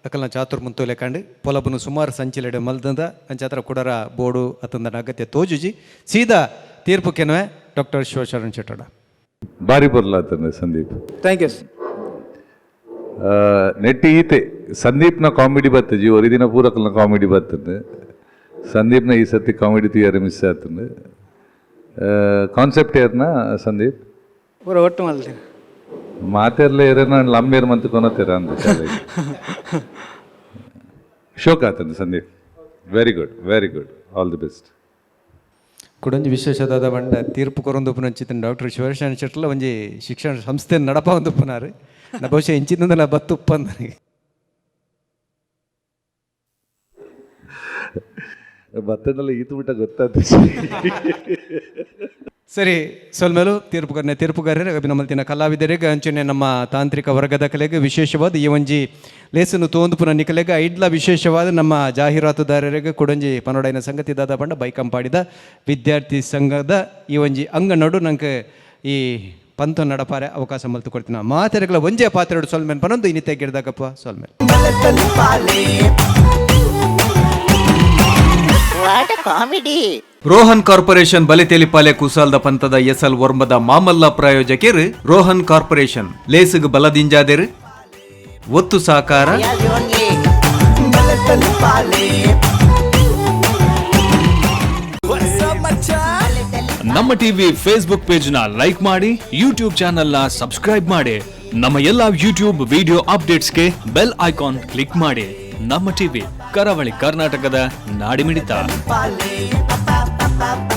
ಅಕಲ್ನ ಚಾತುರ್ ಮುಂತೋಲೆ ಕಂಡು ಪೊಲಬನು ಸುಮಾರು ಸಂಚಿಲೆಡೆ ಮಲ್ದಂದ ಅಂಚಾತ್ರ ಕುಡರ ಬೋರ್ಡು ಅತಂದನ ಅಗತ್ಯ ತೋಜುಜಿ. ಸೀದಾ ತೀರ್ಪು ಕೆನವೆ ಡಾಕ್ಟರ್ ಶಿವಶರಣ್ ಶೆಟ್ಟಡ. ಬಾರಿ ಬರಲಾತಂದೆ ಸಂದೀಪ್. Thank you. ನೆಟ್ಟಿ ಈತೆ ಸಂದೀಪ್ನ ಕಾಮಿಡಿ ಬರ್ತಜಿ ಒರಿದಿನ ಪೂರಕಲ್ನ ಕಾಮಿಡಿ ಬರ್ತದೆ. ಸಂದೀಪ್ನ ಈ ಸತಿ ಕಾಮಿಡಿ తీಯರೆ ಮಿಸ್ ಆತಂದೆ. ಕಾನ್ಸೆಪ್ಟ್ ಏರ್ನ ಸಂದೀಪ್? ಪೂರ ಒಟ್ಟು ಮಲ್ತೀನಿ. ಮಾತೆರ್ಲ ಏರೇನ ಲಂಬೇರ್ ಮಂತ್ ಕೊನತೀರ ಅಂದ ಶೋಕ್ ಆತಂದೆ Sandeep. Very good, very good, all the best. ಕುಡೊಂಜಿ ವಿಶೇಷದಾದ ಬಂಡ ತೀರ್ಪು ಕೊರೊಂದುಪ್ಪುನಂಚಿತ್ತಿನ ಡಾಕ್ಟರ್ ಶಿವಶರಣ ಶೆಟ್ಟಲ ಒಂಜಿ ಶಿಕ್ಷಣ ಸಂಸ್ಥೆ ನಡಪ ಒಂದುಪ್ಪುನಾರು ನಾ ಬಹುಶಃ ಇಂಚಿನ ಬತ್ತುಪ್ಪ ನನಗೆ. ಬತ್ತಂಡಲ್ಲ ಈತು ಬಿಟ್ಟ ಗೊತ್ತಾದ. ಸರಿ, ಸೊಲ್ಮೇಲು ತೀರ್ಪುಗಾರನೆ ತೀರ್ಪುಗಾರರ ಅಭಿನಮಲ್ತಿನ ಕಲಾವಿದರಿಗೆ ಅಂಚನೆ ನಮ್ಮ ತಾಂತ್ರಿಕ ವರ್ಗದ ಕಲೆಗೆ ವಿಶೇಷವಾದ ಈ ಒಂಜಿ ಲೇಸನ್ನು ತೋಂದು ಪುನಃ ನಿಕಲೆಗೆ ಐಡ್ಲ ವಿಶೇಷವಾದ ನಮ್ಮ ಜಾಹೀರಾತುದಾರರಿಗೆ ಕೊಡಂಜಿ ಪನೋಡೈನ ಸಂಗತಿ ದಾದ ಪಂಡ ಬೈಕಂಪಾಡಿದ ವಿದ್ಯಾರ್ಥಿ ಸಂಘದ ಈ ಒಂಜಿ ಅಂಗನಡು ನಂಗೆ ಈ ಪಂಥ ನಡಪಾರೆ ಅವಕಾಶ ಮಲ್ತು ಕೊಡ್ತೀನಿ. ಮಾತೆರೆಗಳ ಒಂಜೇ ಪಾತ್ರೆಡು ಸೊಲ್ಮೇನ್ ಪನೊಂದು ಇನ್ನಿತ್ತೆ ಗಿಡ್ದಾಗಪ್ಪ ಸೊಲ್ಮೇಲ್. What comedy. Rohan corporation ಬಲೆತೇಲಿಪಾಲೆ ಕುಸಾಲ್ದ ಪಂತದ ಎಸಲ್ ಒರ್ಂಬದ ಮಾಮಲ್ಲ ಪ್ರಾಯೋಜಕಿರು ರೋಹನ್ ಕಾರ್ಪೊರೇಷನ್ ಲೇಸುಗ್ ಬಲದಿಂಜಾದೆರು ಒತ್ತು ಸಾಕಾರ. ನಮ್ಮ ಟಿವಿ ಫೇಸ್ಬುಕ್ ಪೇಜ್ ನ ಲೈಕ್ ಮಾಡಿ, ಯೂಟ್ಯೂಬ್ ಚಾನೆಲ್ ನ ಸಬ್ಸ್ಕ್ರೈಬ್ ಮಾಡಿ, ನಮ್ಮ ಎಲ್ಲಾ ಯೂಟ್ಯೂಬ್ ವಿಡಿಯೋ ಅಪ್ಡೇಟ್ಸ್ಗೆ ಬೆಲ್ ಐಕಾನ್ ಕ್ಲಿಕ್ ಮಾಡಿ. ನಮ್ಮ ಟಿವಿ, ಕರಾವಳಿ ಕರ್ನಾಟಕದ ನಾಡಿಮಿಡಿತ. Pa pa pa pa.